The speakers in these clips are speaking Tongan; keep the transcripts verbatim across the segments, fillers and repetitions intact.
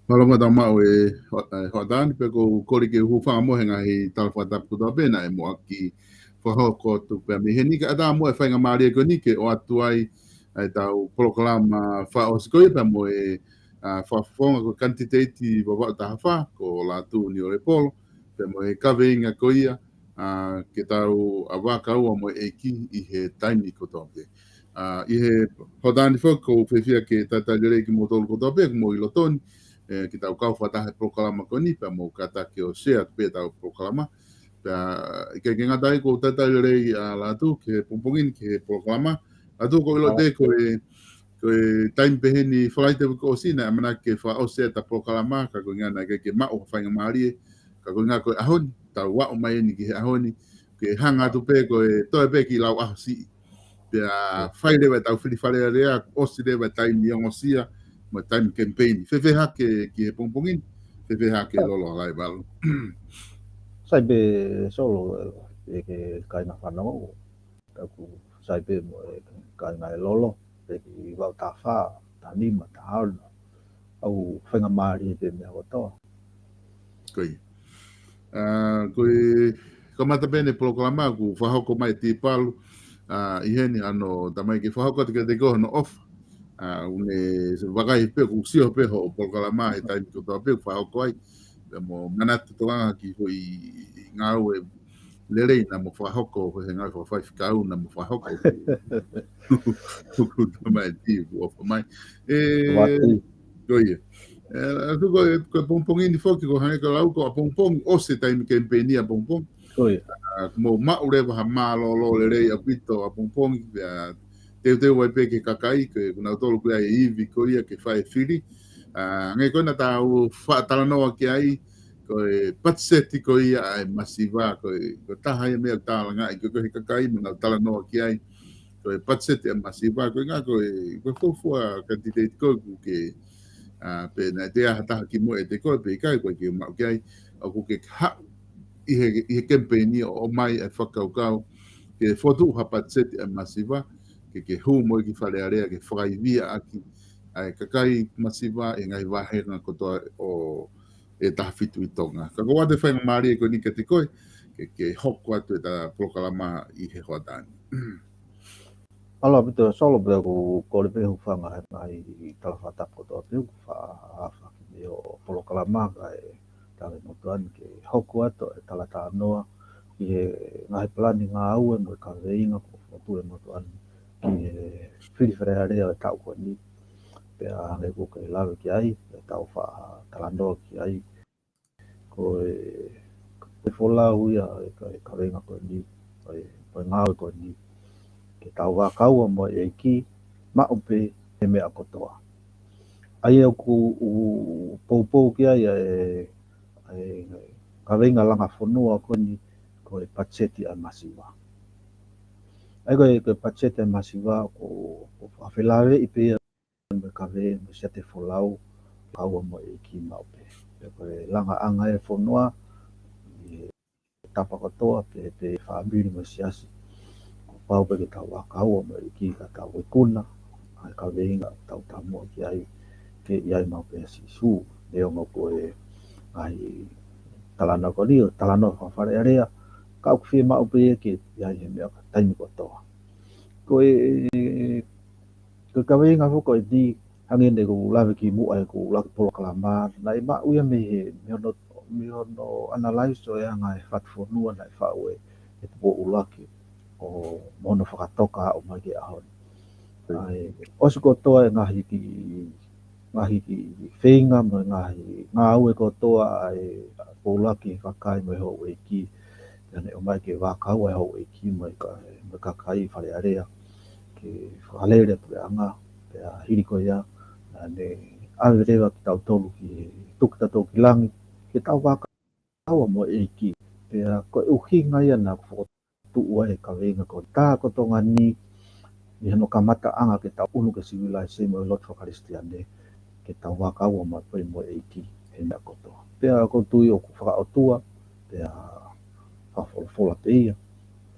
Mālō muʻa e tau maʻu e ho-, e hoʻatā ni, pea ʻoku ou kole ke u hūfanga mo e ngaahi tala fakatapu kotoa pē naʻe muʻaki fakahoko atu pē mei heni, kae ʻatā muʻa e faingamālie ko eni ke ʻoatu ai ʻa e tau polokalama fakaʻosi ko ia pea mo e, ʻa, fakafofonga ko e kanititeiti Vavaʻu taha fā, ko Lātū Niuolepolo, pea mo e kaveinga ko ia, ʻa, ke tau ʻa, vaka ua mo e ʻEiki ʻi he taimi kotoa pē. ʻA, ʻi he hoʻatā ni foki ʻoku ou fiefia ke talitali lelei kimoutolu kotoa pē ʻoku mou ʻi loto ni, ʻe, ke tau kau fakataha he polokalama ko eni, pea mou kātaki ʻo share atu pē ʻetau polokalama. Pea ʻikai ke ngata ai, ʻoku ou talitali lelei ʻa Latu ki he pongipongi ni ki he polokalama. Latu, ʻoku ou ʻilo ʻe au ko e, ko e taimi pehē ni Falaite uike kuo ʻosi naʻe ʻamanaki ke fakaʻosi ʻeta polokalama, ka ko e ʻuhinga naʻe ʻikai ke maʻu ha faingamālie, ka ko e ʻuhinga ko e ʻaho ni, tau aʻu mai eni ki he ʻaho ni, ke hanga atu pē ko e toe pē kiʻi lau ʻaho siʻi. Pea fai leva ʻetau fili Fale Alea, ʻosi leva e taimi ongosia, mo e taimi kemipeini. Fēfē hake ki he pongipongi ni, fēfē hake Lolo Halaivalu. Sai pē Solo, ʻe, ki he kāinga fanongo, ʻoku sai pē mo e kāinga ʻe Lolo, ʻe ki vau tā fā, tā nima, tā ono, ʻoku faingamālie pē meʻa kotoa. Ko ia. ʻA, ko e kamata pē eni e polokalama, ʻoku fakahoko mai ʻe Tipalu, ʻa, ʻi heni ʻano tamai ke fakahoko atu kiate koe hono ʻofa. ʻA, ʻoku ne vakai pē, ʻoku sio pē hoʻo polokalama he taimi kotoa pē ʻoku fakahoko ai. Pea mo manatu tokanga ki he foʻi ngāue lelei naʻa mo fakahoko, ko e ngaahi fakafaifekau naʻa mo fakahoko. ʻOku tamai ʻe Tipalu, ʻofa mai. ʻE, ko ia. ʻE, ʻa, ko e, ko e pongipongi ni foki, ko e hangē ko e lau ko ē ʻapongipongi, ʻosi e taimi kemipeini ʻapongipongi. Ko ia. ʻA, mo maʻu leva ha mālōlō lelei ʻaupito ʻapongipongi, pea teuteu ai pē ki he kakai, ko e, ko kinautolu ko ia ʻe ivi ko ia ke fai e fili. ʻA, hangē ko ē naʻa tau faʻa talanoa ki ai, ko e patiseti ko ia ʻa e masiva, ko e, ko e taha ia e meʻa ʻoku tālangaʻi ko ē ʻe he kakai mo nau talanoa ki ai. Ko e patiseti ʻa e masiva, ko e ʻuhinga ko e, ko e fuofua kanititeiti ko ē ʻoku ke, ʻa, pe naʻe ʻi ai ha taha kimuʻa ʻiate koe pe ʻikai, ko e ke maʻu ki ai, ʻoku ke haʻu ʻi he, ʻi he kemipeini ʻo ʻomai e fakakaukau ke fokotuʻu ha patiseti ʻa e masiva, ke, ke hū mo ia ki Fale Alea, ke fakaivia ʻaki ʻa e kakai masiva ʻi he ngaahi vāhenga kotoa ʻo e Taha Fitu ʻi Tonga. Ka ko e ʻoatu e faingamālie ko eni kiate koe, ke, ke hoko atu ʻeta polokalama ʻi he hoʻatā ni. ʻAlo ʻaupito Solo, pea ʻoku ou kole pē ke u hūfanga he ngaahi tala fakatapu kotoa pē ʻoku faʻa hā ʻaki mei hoʻo polokalama, kae tala ʻe he motuʻa ni ke hoko atu e talatalanoa ʻi he ngaahi palani ngāue mo e kaveinga kuo fokotuʻu ʻe he motuʻa ni ki he fili Fale Alea ʻo e taʻu ko eni. Pea hangē ko ʻeku lave ki ai, pea tau faʻa talanoa ki ai. Ko e, ko e folau ia ʻo e ka-, e kaveinga ko eni, ʻo e, ʻo e ngāue ko eni, ke tau vākaua mo e ʻEiki maʻu pē he meʻa kotoa. ʻA ia ʻoku ou poupou ki ai ʻa e, ʻa e kaveinga langa fonua ko eni, ko e patiseti ʻa e masiva. ʻA ia ko e, ko e patiseti ʻa e masiva, ʻoku, ʻoku faʻa felāveʻi pē ia mo e kaveinga mo e siate folau, kaua mo e ʻEiki maʻu pē. Pea ko e langaʻanga ʻa e fonua, ʻi he tapa kotoa, pea, pea fāmili mo e siasi, kuo pau pē ke tau vākaua mo e ʻEiki ka tau ikuna ʻa e kaveinga ʻoku tau taumuʻa ki ai, ke ʻi ai maʻu pē ʻa Sīsū. Neongo ko e ngaahi talanoa ko eni ʻo talanoa faka-Fale Alea, ka ʻoku fiemaʻu pē ia ke ʻi ai he meʻa ka taimi kotoa. Ko e, ko e kaveinga foki ko eni, hangē ne u lave kimuʻa ʻi heʻeku ʻuluaki polokalama, naʻe maʻu ia mei he, mei hono, mei hono analyze ʻo e anga e fatu fonua naʻe faʻu ʻe he Tupou ʻUluaki ʻo mo hono fakatoka aʻu mai ki he ʻaho ni. ʻA ia, ʻosi kotoa e ngaahi kiʻi, ngaahi kiʻi feinga mo e ngaahi ngāue kotoa ʻa e Tupou ʻUluaki ki he kakai mo e houʻeiki. Pea ne ʻomai ke vākaua e houʻeiki mo e ka-, mo e kakai Fale Alea ke fakalele e puleʻanga. Pea hili ko ia, naʻa ne ʻave leva kitautolu ki he tuku kitautolu ki langi, ke tau vākaua mo e ʻEiki. Pea ko e ʻuhinga ia naʻa ku fokotuʻu ai e kaveinga ko e tā ko Tonga ni, ʻi hono kamataʻanga ke tau ʻunu ki he sivilaise mo e lotu faka-Kalisitiane, ke tau vākaua maʻu pē mo e ʻEiki he meʻa kotoa. Pea ʻoku ou tui ʻoku fakaʻotua, pea fakafolofola pē ia,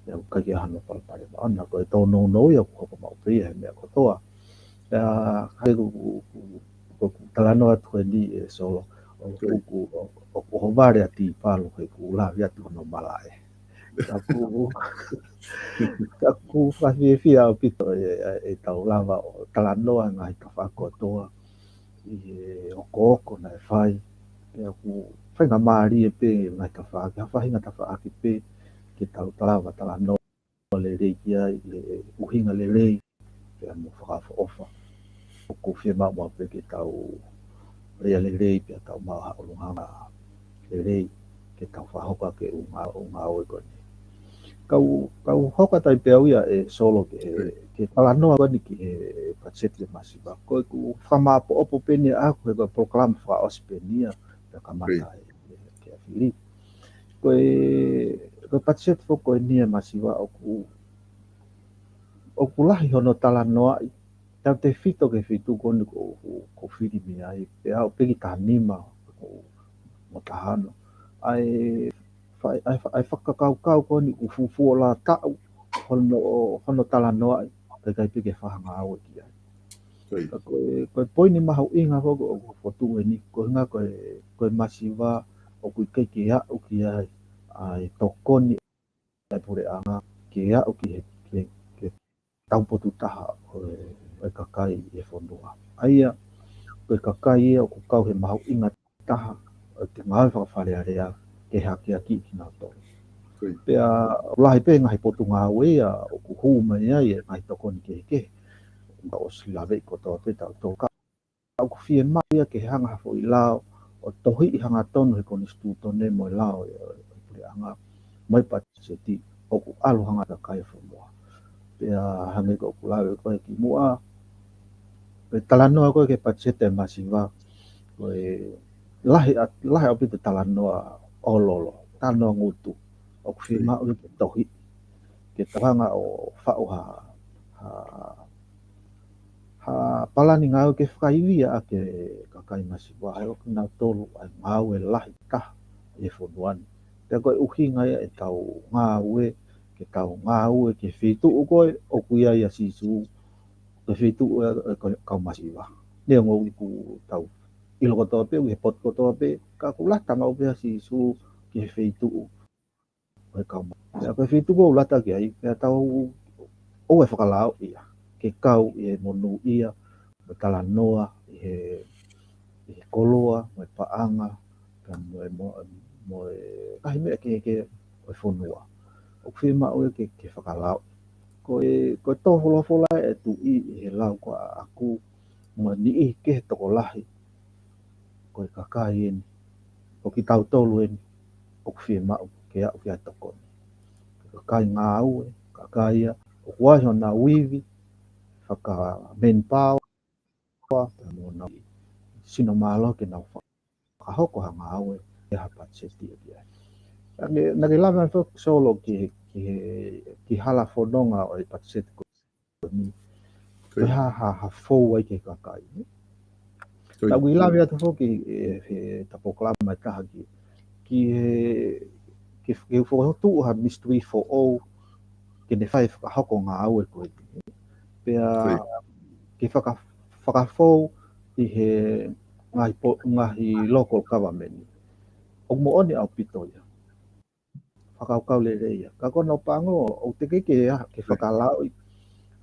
pea ʻoku ʻikai ke ʻi ai hano palopalema ʻona, ko e tōnounou ia ʻoku hoko maʻu pē ia he meʻa kotoa. Pea hangē ko ʻeku, ko ʻeku, ko ʻeku talanoa atu ko eni ē Solo, ʻoku, ʻoku, ʻoku, ʻoku ʻohovale ʻa Tipalu heʻeku lave atu hono malaʻe. Ka ʻoku, ka ʻoku fakafiefia ʻaupito ʻe, ʻe, ʻetau lava ʻo talanoa e ngaahi tafaʻaki kotoa ʻi he okooko naʻe fai. Pea ʻoku faingamālie pē ngaahi tafaʻaki, ha faʻahinga tafaʻaki pē ke tau lava talanoa lelei ki ai, ʻi he ʻuhinga lelei, pea mo fakaʻofoʻofa. ʻOku fiemaʻu maʻu pē ke tau lea lelei, pea tau maʻu ha ʻulungaanga lelei, ʻetau fakahoko ʻaki e ʻū ngā-, ʻū ngāue ko eni. Kau, kau hoko atu ai pē au ia ʻe Solo ki he, ki he talanoa ko eni ki he patiseti e masiva. Ko ʻeku fakamāʻopoʻopo pē eni ʻaʻaku he ko e polokalama fakaʻosi pē eni ia, pea kamata e, e, ki a Fili. Ko e, ko e patiseti foki ko eni e masiva ʻoku, ʻoku lahi hono talanoaʻi, tautefito ki he feituʻu ko eni ko, ko, ko Fili mei ai, pea aʻu pē ki taha nima, ko, mo taha ono. ʻA e fa-, ʻa e fa-, ʻa e fakakaukau ko eni ʻoku fuofua taʻu hono, hono talanoaʻi, kae ʻikai pē ke fakangāue ki ai. Ka ko e, ko e poini mahuʻinga foki ʻoku fokotuʻu eni, ko e ʻuhinga ko e, ko e masiva ʻoku ʻikai ke aʻu ki ai ʻa e tokoni ʻa e puleʻanga ke aʻu ki he, ki he, ki he taupotu taha ʻo e, ʻo e kakai ʻi he fonua. ʻA ia, ko e kakai ia ʻoku kau he mahuʻinga taha ʻo e ngāue fakafalealea ke hakeakiʻi kinautolu. Pea ʻoku lahi pē ngaahi potungāue ia ʻoku hū mai ai e ngaahi tokoni kehekehe. Ka ʻosi laveʻi kotoa pē tautolu ka ʻoku fiemaʻu ia ke hanga ha foʻi lao ʻo tohiʻi hangatonu he konisitūtone mo e lao ʻo e, ʻo e puleʻanga mo e patiseti ʻoku ʻalu hanga kakai e fonua. Pea hangē ko ʻeku lave ko ē kimuʻa, pe talanoa ko ē ki he patiseti e masiva, ko e lahi ʻa-, lahi ʻaupito talanoa ʻololo, talanoa ngutu, ʻoku fiemaʻu ia ke tohiʻi, ke tau hanga ʻo faʻu ha, ha, ha palani ngāue ke fakaivia ʻaki e kakai masiva, he ʻoku kinautolu ʻa e ngāue lahi taha ʻi he fonua ni. Pea ko e ʻuhinga ia ʻetau ngāue, ke tau ngāue ki he feituʻu ko ē ʻoku ʻi ai ʻa Sīsū, ko e feituʻu ʻo e, ʻo e kau masiva. Neongo ʻoku tau ʻilo kotoa pē, ʻi he potu kotoa pē, ka ʻoku lata maʻu pē ʻa Sīsū ki he feituʻu ʻo e kau masiva. Pea ko e feituʻu ʻoku lata ki ai, pea tau ʻoua ʻe fakalao ia, ke kau ʻi he monūʻia, mo e talanoa ʻi he, ʻi he koloa, mo e paʻanga, pea mo e, mo, mo e ngaahi meʻa kehekehe ʻo e fonua. ʻOku fiemaʻu ia ke, ke fakalao. Ko e, ko e tō folofola e Tuʻi ʻi he lau ko ē ʻaʻaku, mo e niʻihi kehe tokolahi, ko e kakai eni, ko kitautolu eni, ʻoku fiemaʻu ke aʻu ki ai e tokoni. Kakai ngāue, kakai ia ʻoku ʻi ai honau ivi faka-manpower, pea mo honau sino mālohi ke nau fakahoko ha ngāue ʻi ha patiseti ʻoku ʻi ai. Naʻa ke, naʻa ke lave ange foki Solo ki he, ki he, ki he hala fononga ʻo e patiseti ko eni. Ko e hā, hā, hā fou ai ki he kakai. Naʻa ku ʻi lave atu foki ʻi he, he ta polokalama ʻe taha ki, ki he, ke, ke fokotuʻu ha ministry foʻou, ke ne fai fakahoko ngāue ko eni. Pea ke faka-, fakafou ʻi he ngaahi po-, ngaahi local government. ʻOku moʻoni ʻaupito ia. Fakakaukau lelei ia. Ka ko hono pango, ʻoku teʻeki ke, ke fakalaoʻi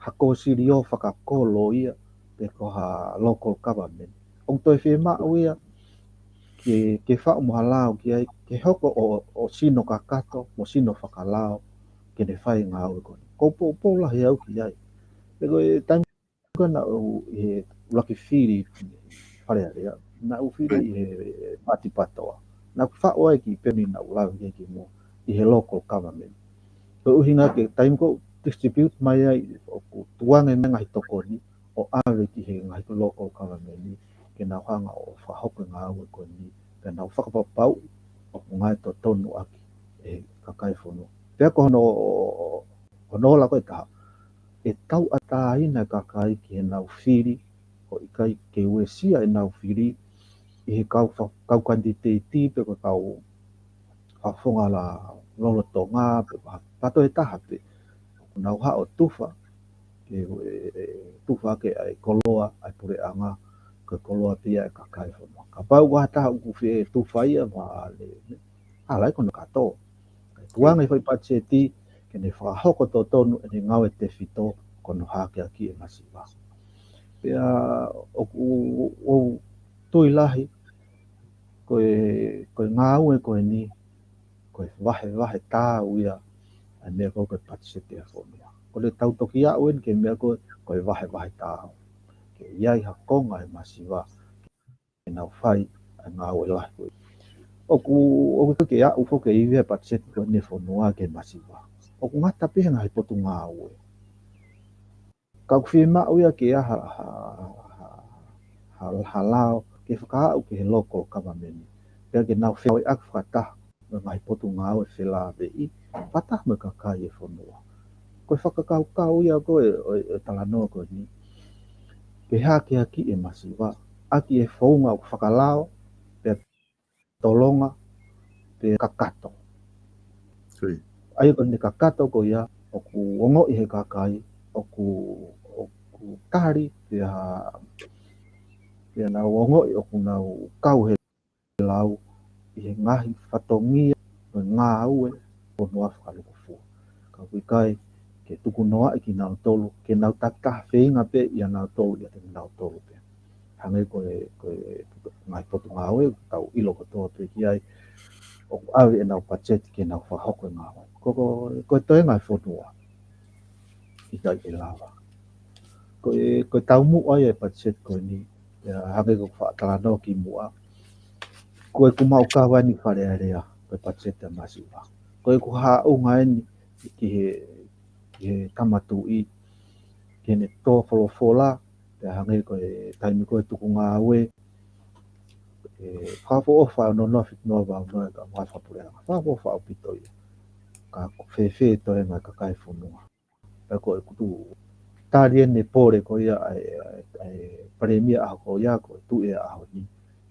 ha kōsilio fakakolo ia, pe ko ha local government. ʻOku toe fiemaʻu ia ke, ke faʻu mo ha lao ki ai, ke hoko ʻo, ʻo sino kakato, mo sino fakalao, ke ne fai ngāue ko eni. Ko e poupou lahi au ki ai. Pe ko e taimi ko ē naʻa ku ʻi he ʻuluaki fili Fale Alea, naʻa ku fili ʻi he Pāti Patoa. Naʻa ku faʻu ai ki he peni naʻa ku lave ki ai kimuʻa ʻi he local government. Ko e ʻuhinga ke taimi ko ē ʻoku distribute mai ai, ʻoku tukuange mai ngaahi tokoni ʻo ʻave ki he ngaahi local government, ke nau hanga ʻo fakahoko e ngāue ko eni, ke nau fakapapauʻi ʻoku ngāue totonu ʻaki e kakai fonua. Pea ko hono, hono ola ko ē ʻe taha, ʻe tauʻatāina e kakai ki heʻenau fili, ʻo ʻikai ke uesia ʻenau fili ʻi he kau fa-, kau kanititeiti pe ko e kau fakafofonga lolotonga pe ko ha, pe ko e taha pē. ʻOku nau haʻu ʻo tufa, ke, ʻe, ʻe, tufa ʻaki ʻa e koloa ʻa e puleʻanga, ko e koloa pē ia ʻa e kakai fonua. Kapau ko ha taha ʻoku fie tufa ia, ma le, ala ai ko hono kato. Tukuange e foʻi patiseti ke ne fakahoko totonu ʻene ngāue tefito ko hono hakeakiʻi e masiva. Pea ʻoku ou tui lahi, ko e, ko e ngāue ko eni, ko e vahevahe taau ia ʻa e meʻa ko ē ko e patiseti ʻa e fonua. Ko ʻetau toki aʻu eni ki he meʻa ko ē ko e vahevahe taau. Ke ʻi ai ha konga e masiva ke nau fai ʻa e ngāue lahi ko ē. ʻOku, ʻoku ke aʻu foki ke ivi e patiseti ko eni e fonua ki he masiva. ʻOku ngata pē he ngaahi potungāue. Ka ʻoku fiemaʻu ia ke ʻi ai ha, ha, ha, ha, ha lao ke fakaaʻu ki he local government. Pea ke nau feʻauaki fakataha mo e ngaahi potungāue felāveʻi, fakataha mo e kakai e fonua. Ko e fakakaukau ia ko ē ʻo e, ʻo e talanoa ko eni. Ke hakeakiʻi e masiva, ʻaki e founga ʻoku fakalao, pea tolonga, pea kakato. ʻA ia ko ʻene kakato ko ia, ʻoku ongoʻi he kakai, ʻoku, ʻoku tali, pea, pea nau ongoʻi ʻoku nau kau he lau ʻi he ngaahi fatongia mo e ngāue fonua fakalūkufua. Ka ʻoku ʻikai ke tukunoaʻi kinautolu, ke nau takitaha feinga pē ʻia nautolu ʻiate kinautolu pē. Hangē ko e, ko e ngaahi potungāue, tau ʻilo kotoa pē ki ai, ʻoku ʻave ʻenau patiseti ke nau fakahoko e ngāue. Ko, ko, ko e toenga e fonua. ʻIkai ke lava. Ko e, ko e taumuʻa ia e patiseti ko eni, ia hangē ko e faʻa talanoa kimuʻa. Ko e ʻoku mau kava eni Fale Alea, ko e patiseti masiva. Ko e ʻoku haʻunga eni ki he, ki he Tama Tuʻi, ki heʻene tō folofola, ia hangē ko e taimi ko e tuku ngāue, ʻe, fakaʻofoʻofa ʻo nonoa fitinoa vau noa ka mau fakapuleʻanga. Fakaʻofoʻofa ʻaupito ia. Ka ko e fēfē toenga e kakai fonua. Pea ko e kutu tali ʻene pole ko ia ʻa e, ʻa e, ʻa e palēmia ʻaho ko ia, ko e tuʻi ʻaho ni.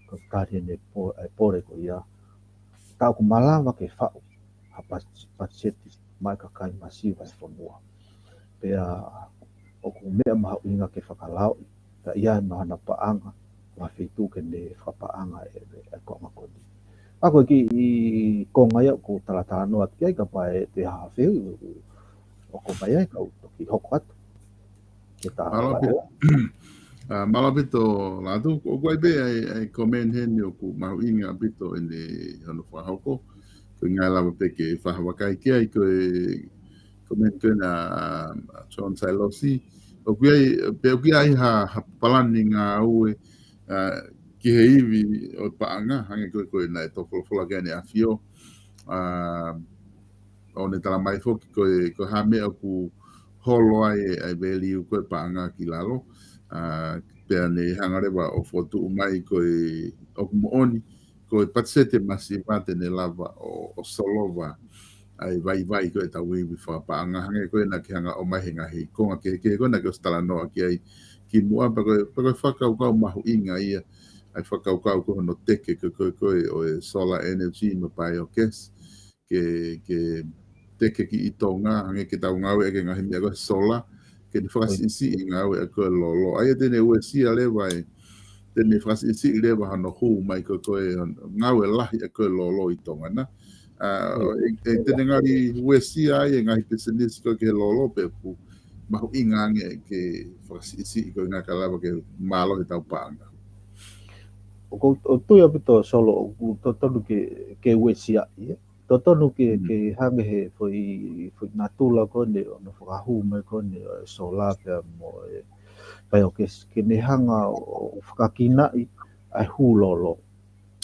Ko e tali ʻene po-, ʻa e pole ko ia. Tā ʻoku malava ke faʻu ha pati-, patiseti maʻa e kakai masiva e fonua. Pea ʻoku meʻa mahuʻinga ke fakalaoʻi, ka ʻi ai mo hano paʻanga, mo ha feituʻu ke ne fakapaʻanga e, e, e konga ko eni. ʻA ko e kiʻi konga ia ʻoku talatalanoa ki ai kapau ʻe toe ha fehuʻi ʻoku, ʻoku ʻomai ai kau toki hoko atu. Ke tā Mālō ʻaupito. ʻA, mālō ʻaupito Lātū, ʻoku ʻi ai pē ʻa e, ʻa e comment heni ʻoku mahuʻinga ʻaupito ʻene hono fakahoko. Ko e ʻuhinga lava pē ke fakavakai ki ai ko e comment ko ena ʻa John Sailosi. ʻOku ʻi ai, pe ʻoku ʻi ai ha, ha palani ngāue, ʻa, ki he ivi ʻo e paʻanga, hangē ko e, ko e naʻe tō folofola ki ai ʻEne ʻAfio. ʻA, ʻo ne tala mai foki ko e, ko e hā e meʻa ʻoku holo ai e, e value ko e paʻanga ki lalo. ʻA, pea ne hanga leva ʻo fokotuʻu mai ko e ʻoku moʻoni, ko e patiseti masiva te ne lava ʻo, ʻo solova ʻa e vaivai ko ē ʻetau ivi fakapaʻanga hangē ko ē naʻa ke hanga ʻo ʻomai he ngaahi konga kehekehe ko ē naʻa ke ʻosi talanoa ki ai kimuʻa pea ko e, pea ko e fakakaukau mahuʻinga ia, ʻa e fakakaukau ko hono teke ko e, ko e, ko e ʻo e solar energy mo e biogas ke, ke teke ki ʻi Tonga, hangē ke tau ngāueʻaki e ngaahi meʻa ko e solar, ke ne fakasiʻisiʻi ngāueʻaki ko e lolo. ʻA ia te ne uesia leva e, te ne fakasiʻisiʻi leva hano hū mai ko e, ko e ngāue lahi ʻaki ko e lolo ʻi Tonga na. ʻA, ʻo e, e te ne ngali uesia ai e ngaahi pisinisi ko e ki he lolo pe ʻoku mahuʻinga ange ke fakasiʻisiʻi ko e ʻuhinga ka lava ke mālohi ʻetau paʻanga. ʻOku ou, ou tui ʻaupito Solo, ʻoku totonu ke, ke uesia ia. Totonu ke, ke hanga he foʻi, foʻi natula ko eni ʻo hono fakahū mai ko eni ʻo e solar pea mo e biogas ke ne hanga ʻo, ʻo fakakinaʻi ʻa e hū lolo.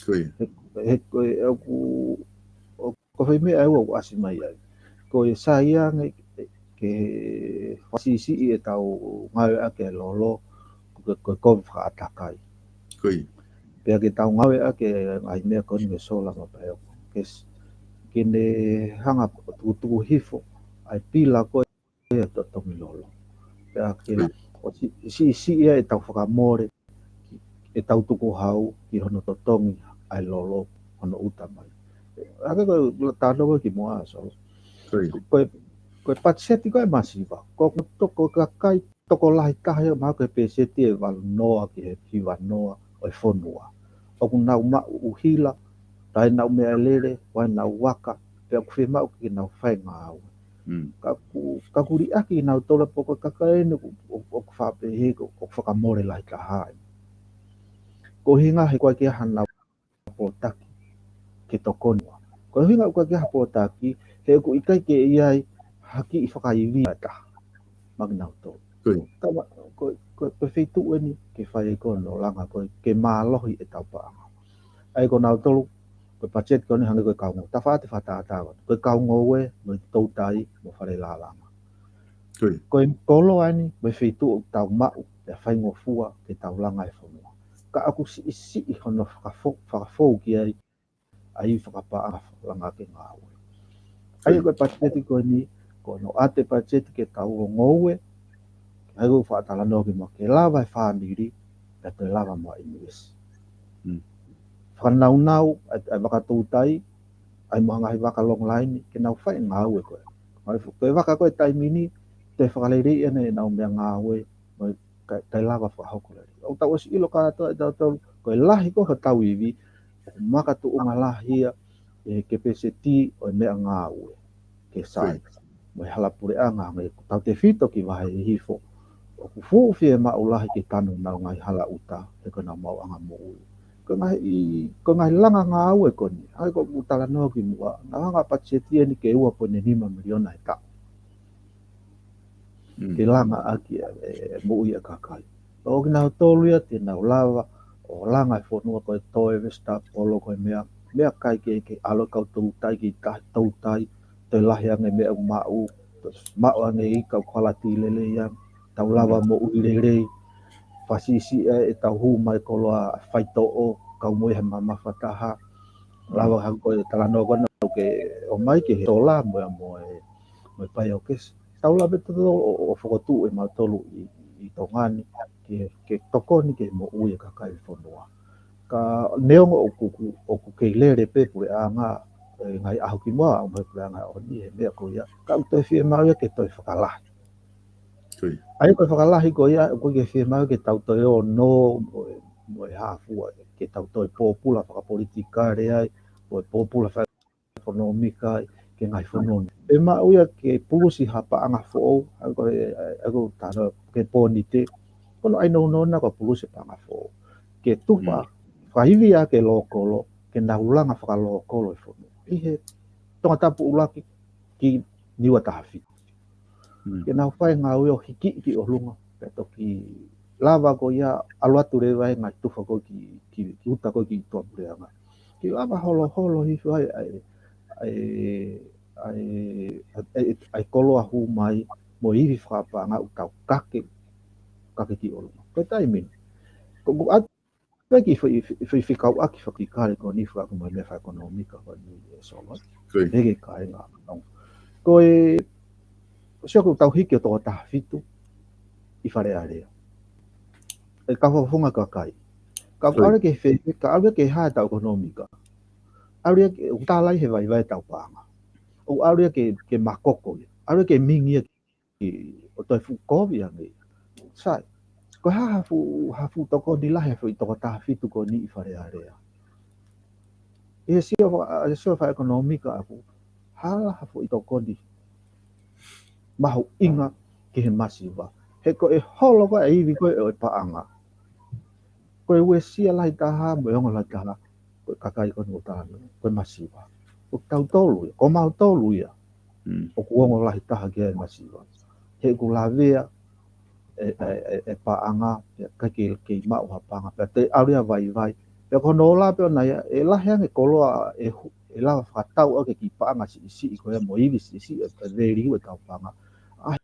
Ko ia. He, he, ko e, ʻoku, ʻo, ko e foʻi meʻa ʻe ua ʻoku ʻasi mai ai. Ko e sai ange ke fakasiʻisiʻi ʻetau ngāueʻaki e lolo, ko e, ko e kovi fakaʻatakai. Ko ia. Pea ke tau ngāueʻaki e ngaahi meʻa ko eni mo e solar mo e biogas ke ne hanga ʻo tukutuku hifo ʻa e pila ko ē ʻa e totongi lolo. Pea ke ʻo si-, siʻisiʻi ai ʻetau fakamole, ʻetau tukuhau ki hono totongi ʻa e lolo, hono ʻuta mai. Hangē ko e talanoa kimuʻa Solo. Ko ia. Ko e, ko e patiseti ko e masiva. Ko, ko, ko e kakai tokolahi taha ia mahalo ko e peseti ʻe valu noa ki he hiva noa ʻo e fonua. ʻOku nau maʻu ʻuhila, taʻe nau meʻalele, ʻoku ʻi ai ʻenau vaka, pea ʻoku fiemaʻu ke nau fai ngāue. Ka ʻoku, ka ʻoku liʻaki kinautolu pē ko e kakai eni ʻoku, ʻoku, ʻoku faʻa pehē ko e, ʻoku fakamole lahi taha ai. Ko e ʻuhinga he ʻoku ʻikai ke ʻi ai hanau pōtaki ke tokoni. Ko e ʻuhinga ʻoku ʻikai ke ʻi ai ha pōtaki, he ʻoku ʻikai ke ʻi ai ha kiʻi fakaivia ʻe taha maʻa kinautolu. Ko ia. Tama, ko, ko, ko e feituʻu eni ke fai ai ko hono langa ko ē ke mālohi ʻetau paʻanga. ʻA ia ko nautolu, Ko e patiseti ko eni hangē ko e kau ngoue. Tafaʻate fakatātā ko eni. Ko e kau ngoue, mo e toutai, mo Fale Lalanga. Ko e koloa eni, mo e feituʻu ʻoku tau maʻu, pea faingofua ke tau langa e fonua. Ka ʻoku siʻisiʻi hono fakafo-, fakafou ki ai, ʻa e fakapaʻanga langa ke ngāue. ʻA ia ko e patiseti ko eni, ko hono ʻoatu e patiseti ke tau ngoue, ʻa ia ko e fakatalanoa ki muʻa ke lava e fāmili, pea toe lava mo ʻIngilisi. Fakanaunau, ʻa e, ʻa e vaka toutai, ʻa ia mo e ngaahi vaka long line, ke nau fai e ngāue ko ē. Ngaahi fo-, ko e vaka ko ē taimi ni, toe fakaleleiʻi ʻenau meʻangāue, mo e ka, kae lava fakahoko lelei. ʻOku tau ʻosi ʻilo kātoa ʻe tautolu, ko e lahi ko ē hotau ivi, ʻoku makatuʻunga lahi ia ʻe he kepeseti ʻo e meʻangāue ke sai. Mo e hala puleʻanga hangē ko tautefito ki Vahe Hihifo, ʻoku fuʻu fiemaʻu lahi ke tanu ʻenau ngaahi hala ʻuta, he ko ʻenau maʻuʻanga moʻui. Ko e ngaahi, ko e ngaahi langa ngāue ko eni, hangē ko ʻeku talanoa ki muʻa, naʻe hanga ʻe he patiseti eni ke ua poini nima miliona he taʻu. Ke langa ʻaki e, e, e moʻui ʻa e kakai. ʻO kinautolu ia te nau lava ʻo langa e fonua ko e toe, vesetapolo, ko e meʻa, meʻakai ke, ke ʻalu e kau toutai ki he tahi toutai, toe lahi ange e meʻa ʻoku maʻu, toe maʻu ange e ika ʻoku kualiti lelei ange, tau lava moʻui lelei, fakasiʻisiʻi ʻetau hū mai koloa faitoʻo, kau mo ia he mamafa taha, lava hangē ko e talanoa ko ena ʻoku ke ʻomai ki he sola mo e, mo e, mo e biogas. Tau lava pē tautolu ʻo, ʻo fokotuʻu ʻe mautolu ʻi, ʻi Tonga ni, ke, ke tokoni ki he moʻui ʻa e kakai e fonua. Ka neongo ʻoku, ʻoku, ʻoku kei lele pē puleʻanga, e ngaahi ʻaho ki muʻa, ʻomai puleʻanga ʻo ni, he meʻa ko ia. Ka ʻoku toe fiemaʻu ia ke toe fakalahi. ʻA ia ko e fakalahi ko ia, ʻoku ke fiemaʻu ke tau toe ō ʻo, mo e, mo e hā fua, ke tau toe pōpula fakapolitikale ai, mo e pōpula fakaʻekonōmika ai, ki he ngaahi fonua. Pea maʻu ia ke pulusi ha paʻanga foʻou, ʻa ia ko e, ʻa ia ko e tala ke pōnite, ko hono ʻai nounou na ko e pulusi paʻanga foʻou. Ke tufa, fakaivia ke lōkolo, ke nau langa fakalōkolo e fonua. ʻI he Tongatapu ʻUluaki ki Niua Taha Fitu. Ke nau fai e ngāue ʻo hikiʻi ki ʻolunga, pea toki lava ko ia ʻalu atu leva e ngaahi tufa ko ē ki, ki, ki ʻuta ko ē ki tuʻapuleʻanga. Ke lava holoholo hifo ai ʻa e, ʻa e, ʻa e, ʻa e, ʻa e koloa hū mai mo e ivi fakapaʻanga ʻoku tau kake, kake ki ʻolunga. Ko e taimi ni. Ko, ko atu pē ki he foʻi, foʻi, foʻi fekauʻaki fakakikale ko eni fakaʻaku mai meʻa fakaʻekonōmika ko eni ʻe Solo. Pehē ki he kāinga. Ko e, ʻosi ʻoku tau hiki ʻo Tongatapu Taha Fitu ʻi Fale Alea. ʻE kau fakafofonga kakai. Ka ʻoku ʻalu ia ke fē, ka ʻalu ia ke hā ʻetau ʻekonōmika. ʻAlu ia ke, ʻoku tālai he vaivai ʻetau paʻanga. ʻOku ʻalu ia ke, ke makoko ia. ʻAlu ia ke mingi ia ki, ʻo toe fuʻu kovi ange. Sai. Ko e hā ha fuʻu, ha fuʻu tokoni lahi ha foʻi Tongatapu Taha Fitu ko eni ʻi Fale Alea. ʻI he sio fa-, ʻa e sio fakaʻekonōmika ʻaku, hala ha foʻi tokoni mahuʻinga ki he masiva. He ko e holo ko ē ʻa e ivi ko ē ʻo e paʻanga, ko e uesia lahi taha mo e ongo lahi taha, ko e kakai ko eni ʻoku ou talanoa, ko e masiva. Ko tautolu ia, ko mautolu ia ʻoku ongo lahi taha ki ai e masiva. He ʻoku lavea e, e, e, e paʻanga, ʻikai ke, ke maʻu ha paʻanga, pea toe ʻalu ia vaivai. Pea ko hono ola pē ʻona ia, ʻe lahi ange e koloa ʻe hu-, ʻe lava fakatau ʻaki e kiʻi paʻanga siʻisiʻi ko ia mo e ivi siʻisiʻi ʻe, ʻe value ʻetau paʻanga. ʻA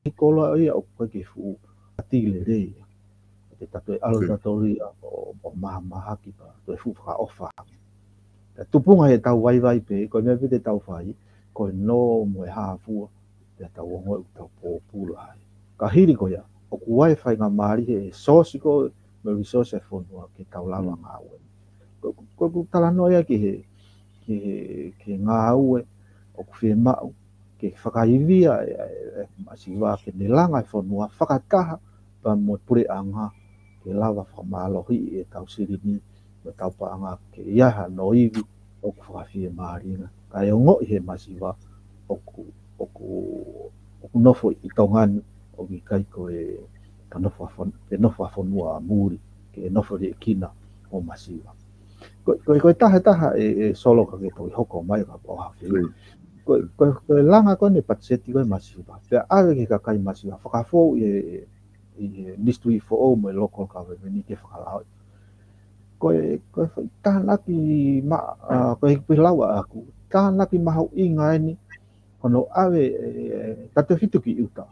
e koloa ia ʻoku ʻikai ke fuʻu ʻati lelei. Te ta toe ʻalu tautolu ia ʻo, ʻo mahamahaki pea toe fuʻu fakaʻofa. Pea tupunga he tau vaivai pē, ko e meʻa pē te tau fai, ko e nō mo e hā fua, pea tau ongoʻi ʻoku tau pōpula ai. Ka hili ko ia, ʻoku ʻi ai e faingamālie he source ko ē, mo e resource e fonua ke tau lava ngāue. Ko, ko, ko e talanoa ia ki he, ki he, ki he ngāue ʻoku fiemaʻu ke fakaivia e, e, e masiva ke ne langa e fonua fakataha pea mo e puleʻanga ke lava fakamālohiʻi ʻetau silini mo ʻetau paʻanga ke ʻi ai hano ivi ʻoku fakafiemālie ange. Kae ongoʻi he masiva ʻoku, ʻoku, ʻoku nofo ʻi Tonga ni ʻoku ʻikai ko e, ka nofo ʻa fon-, ke nofo ʻa fonua ʻa muli, ke nofo liʻekina ʻo masiva. Ko, ko, ko e taha taha ʻe, ʻe Solo ka ke toki hoko mai ka pau hafi. Ko, ko, ko e langa ko eni e patiseti ko ē masiva. Pea ʻave ki he kakai masiva. Fakafou ʻi he, ʻi he nisi tuʻi foʻou mo e local government ke fakalaoʻi. Ko e, ko e foʻi tānaki ma, ʻa, ko e hiki pē lau ʻaʻaku. Tānaki mahuʻinga eni, ko hono ʻave, ē, tatau fitu ki ʻuta.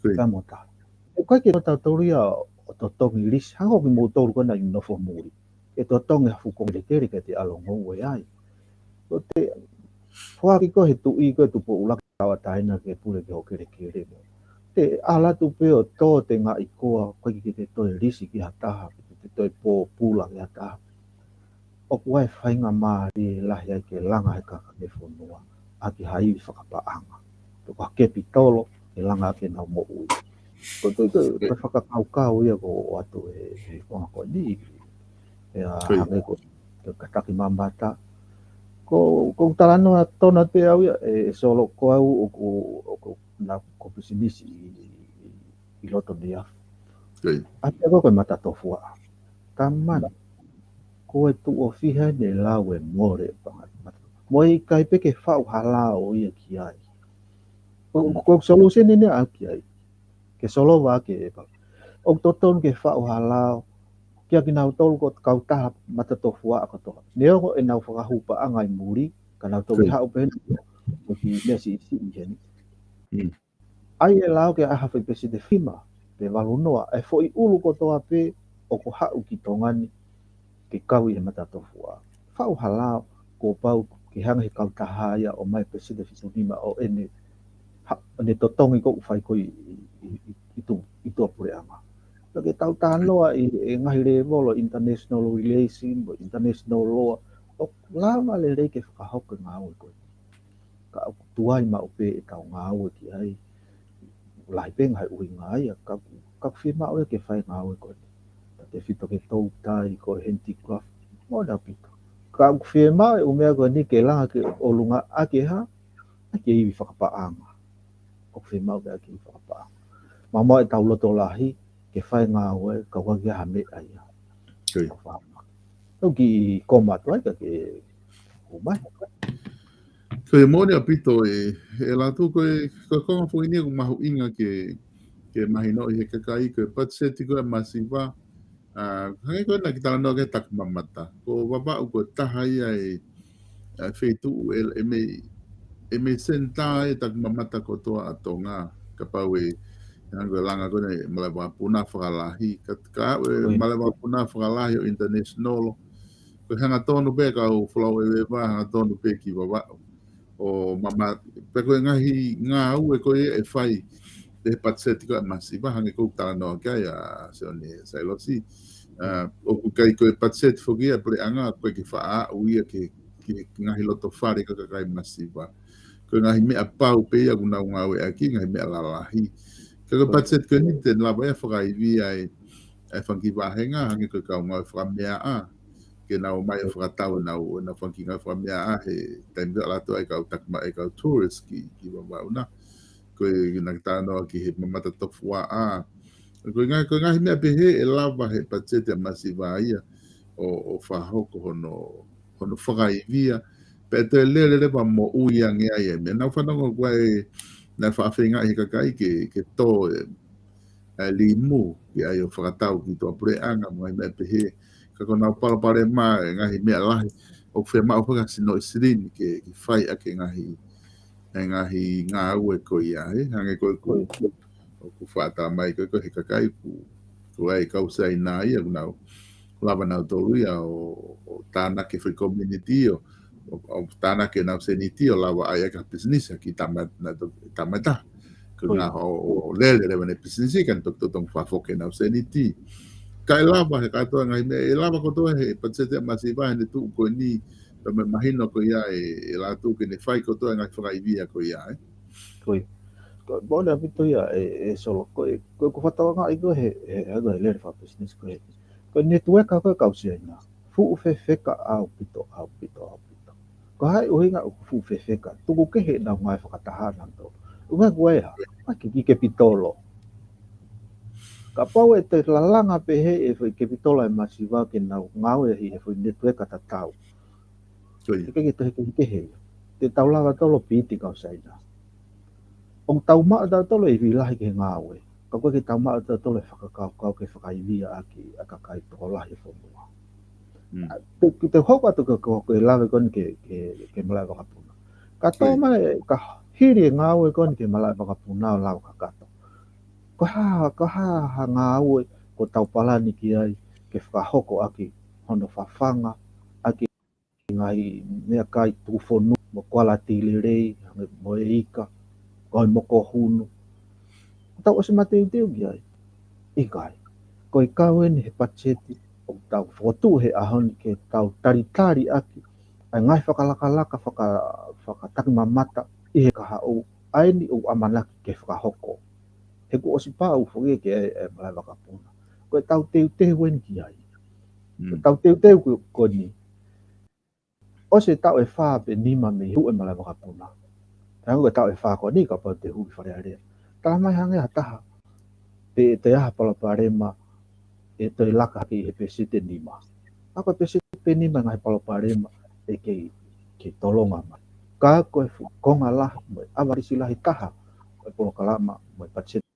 Ko ia. Ka mo tā. ʻOku ʻikai ke tau tautoria ʻo totongi lisi, hangē ko kimoutolu ko ena ʻi nofo muli. ʻE totongi ha fuʻu konga kelekele ke te ʻalu ʻo ngoue ai. Ko te foaki ko ē he tuʻi ko ē Tupou ʻUluaki Tauʻatāina ke pule ki hoʻo kelekele mo. Te ʻalu atu pē ʻo tō te ngaahi koa, ʻoku ʻikai ke te toe lisi ki ha taha, ke te toe pōpula ki ha taha. ʻOku ʻi ai e faingamālie lahi ai ke langa he kakai e fonua ʻaki ha ivi fakapaʻanga. Pe ko ha kepitolo, ke langa ʻaki ʻenau moʻui. Ko e, ko e, ko e fakakaukau ia ʻoku ʻoatu ʻe, ʻe he konga ko eni. ʻIo, ko ia. Hangē ko e, ko e kātaki mamata. Ko, ko e talanoa tonu pē au ia, ē, ʻe Solo, ko au ʻoku, ʻoku, ʻoku, naʻá ku pisinisi ʻi, ʻi, ʻi loto nei afi. Ko ia. ʻA ia ko e matatofuaʻa. Tamani. Ko e tuʻo fiha ʻene lau e mole panga. Mo e ʻikai pē ke faʻu ha lao ia ki ai. Ko, ko e solution eni ʻa ki ai. Ke solova ke e pa. ʻOku totonu ke faʻu ha lao, kia kinautolu ko e kautaha matatofuaʻa kotoa. Neongo ʻenau fakahū paʻanga ʻi muli, ka nau toki haʻu pē heni, ko e kiʻi meʻa siʻisiʻi heni. ʻAi e lao ke ʻai ha foʻi peseti ʻe fiha, pe valu noa, ʻa e foʻi ʻulu kotoa pē ʻoku haʻu ki Tonga ni, ke kau ʻi he matatofuaʻa. Faʻu ha lao, kuo pau ke hanga he kautaha ia ʻo ʻomai peseti ʻe fitu nima ʻo ʻene, ha, ʻene totongi ʻoku fai ko ē ʻi, ʻi, ʻi, ʻi tuʻa, ʻi tuʻapuleʻanga. Pea ke tau talanoa ʻi, ʻi he ngaahi lēvolo international relation, mo international law, ʻoku lava lelei ke fakahoko e ngāue ko ē. Ka ʻoku tuai maʻu pē ʻetau ngāue ki ai. Lahi pē ngaahi ʻuhinga ia, ka ʻoku, ka ʻoku fiemaʻu ia ke fai e ngāue ko eni. Tatau fitu ke toutai ko e handicraft, mo na pito. Ka ʻoku fiemaʻu e ʻū meʻa ko eni ke langa ki ʻolunga ʻaki ha, ʻaki e ivi fakapaʻanga. ʻOku fiemaʻu ke ʻaki e ivi fakapaʻanga. Maumau ʻetau loto lahi, ke fai e ngāue, ka ʻoku ʻikai ha meʻa ia. Ko ia. Ko fā. Tau kiʻi koma atu ai ka ke ʻomai. Ko ia, moʻoni ʻaupito ē, ʻe Lātū, ko e, ko e konga foʻi eni ʻoku mahuʻinga ke, ke mahinoʻi ʻe he kakai, ko e patiseti ko ē masiva. ʻA, hangē ko ē naʻa ke talanoa ki ai Takimamata. Ko Vavaʻu ko e taha ia e, ʻa e feituʻu ʻe, ʻe mei, ʻe mei senitā e Takimamata kotoa ʻa Tonga. Kapau ʻe, hangē ko e langa ko ē ʻa e Male Vakapuna Fakalahi. Ka, ka ʻoku ʻi ai e Male Vakapuna Fakalahi ʻo international. Ko e hangatonu pē kau Folau ʻEveva, hangatonu pē ki Vavaʻu. ʻO mama, pea ko e ngaahi ngāue ko ia ʻe fai ʻe he patiseti ko ē masiva, hangē ko e talanoa ki ai ʻa Sione Sailosi. ʻA, ʻoku ʻikai ko e patiseti foki ia puleʻanga, ʻoku ʻikai ke faʻa aʻu ia ki he, ki he ngaahi loto fale ʻa e kakai masiva. Ko e ngaahi meʻa pau pē ia ʻoku nau ngāueʻaki, ngaahi meʻa lalahi. Ka ko e patiseti ko eni te ne lava ia ʻo fakaivia e, e fanga kiʻi vāhenga, hangē ko e kau ngāue fakameaʻa. Ke nau ō mai ʻo fakatau ʻenau, ʻenau fanga kiʻi ngāue fakameaʻa he taimi ʻoku ʻalu atu ai e kau Takima, e kau tourist ki, ki Vavaʻu na. Ko e naʻa ke talanoa ki he mamata tofuaʻa. Ko e ngaahi, ko e ngaahi meʻa pehē ʻe lava ʻe he patiseti masiva ia ʻo, ʻo fakahoko hono, hono fakaivia. Pea toe lele leva moʻui ange ai e meʻa. Naʻá ku fanongo ko e, naʻe faʻa feinga ʻe he kakai ke, ke tō e, e limu, ke ʻai ʻo fakatau ki tuʻapuleʻanga, mo e ngaahi meʻa pehē. Ka ko ʻenau palopalema, e ngaahi meʻa lahi, ʻoku fiemaʻu faka sino ʻi silini ke, ke fai ʻaki e ngaahi, e ngaahi ngāue ko ia, ē? Hangē ko e ʻoku, ʻoku faʻa tala mai ko ē ʻe he kakai ʻoku, ʻoku ʻi ai e kau Siaina ia, ʻoku nau lava nautolu ia ʻo, ʻo tānaki e foʻi community ʻo, ʻo, ʻo tānaki ʻenau seniti ʻo lava ʻai ʻaki ha pisinisi ki tama, na, tama ʻe taha. Ko e ngaahi ʻo, ʻo lele leva ʻene pisinisi ka ne toki totonu ke fakafoki ʻenau seniti. Ka ʻe lava he kātoa ngaahi meʻa, ʻe lava kotoa ʻe he patiseti masiva ʻene tuʻu ko eni, pea mo e mahino ko ia ʻe, ʻe Lātū ke ne fai kotoa e ngaahi fakaivia ko ia, ē? Ko ia. Ko e moʻoni ʻaupito ia ē, ē Solo, ko e, ko e ʻoku ou fakatokangaʻi ko ē he, he, he, ko e lele fakapisinisi ko ē. Ko e netiueka ko ē kau Siaina. Fuʻu fefeka ʻaupito, ʻaupito, ʻaupito. Ko e hā e ʻuhinga ʻoku fuʻu fefeka? Tuku kehe ʻenau ngāue fakataha nautolu. ʻUhinga ko e hā? ʻA e kiʻi kepitolo. Kapau ʻe te lalanga pehē e foʻi kepitolo ʻa e masiva ke nau ngāueʻi he foʻi netiueka tatau. Ko ia. ʻIkai ke toe kehekehe ia. Te tau lava tautolu ʻo piti kau Siaina. ʻOku tau maʻu tautolu e ivi lahi ki he ngāue. Ka ʻoku ʻikai ke tau maʻu ʻe tautolu e fakakaukau ke fakaivia ʻaki ʻa e kakai tokolahi e fonua. Mm. ʻA, te, te hoko atu ke, ke, ke lave ko eni ki he, ki he, ki he malaʻe vakapuna. Ka tō Right. mai, ka hili e ngāue ko eni ki he malaʻe vakapuna ʻo lau kakato. Ko e hā, ko e hā, hā ngāue ʻoku tau palani ki ai ke fakahoko ʻaki hono fafanga ʻaki e ngaahi meʻakai tuʻufonua, mo e kualiti lelei, mo e ika, ko e moko hunu. Tau ʻosi mateuteu ki ai. ʻIkai. Ko e kau eni he patiseti ʻoku tau fokotuʻu he ʻaho ni ke tau talitali ʻaki ʻa e ngaahi fakalakalaka faka-, fakatakimamata ʻi he kahaʻu ʻa eni ʻoku ʻamanaki ke fakahoko. He kuo ʻosi pau foki ke ʻai e malaʻe vakapuna. Ko e tau teuteu eni ki ai. Mm. Tau teuteu ko, ko eni. ʻOsi e taʻu ʻe fā pe nima mei huʻi e malaʻe vakapuna. Pea ko e taʻu ʻe fā ko eni kapau te huʻi Fale Alea. Tala mai hangē ha taha pe ʻe toe ʻi ai ha palopalema ʻe toe laka hake ʻi he peseti ʻe nima. ʻA ko e peseti ʻe nima ngaahi palopalema ʻe kei, kei tolonga mai. Ka ko e fuʻu konga lahi mo e ʻavalisi lahi taha ʻo e polokalama mo e patiseti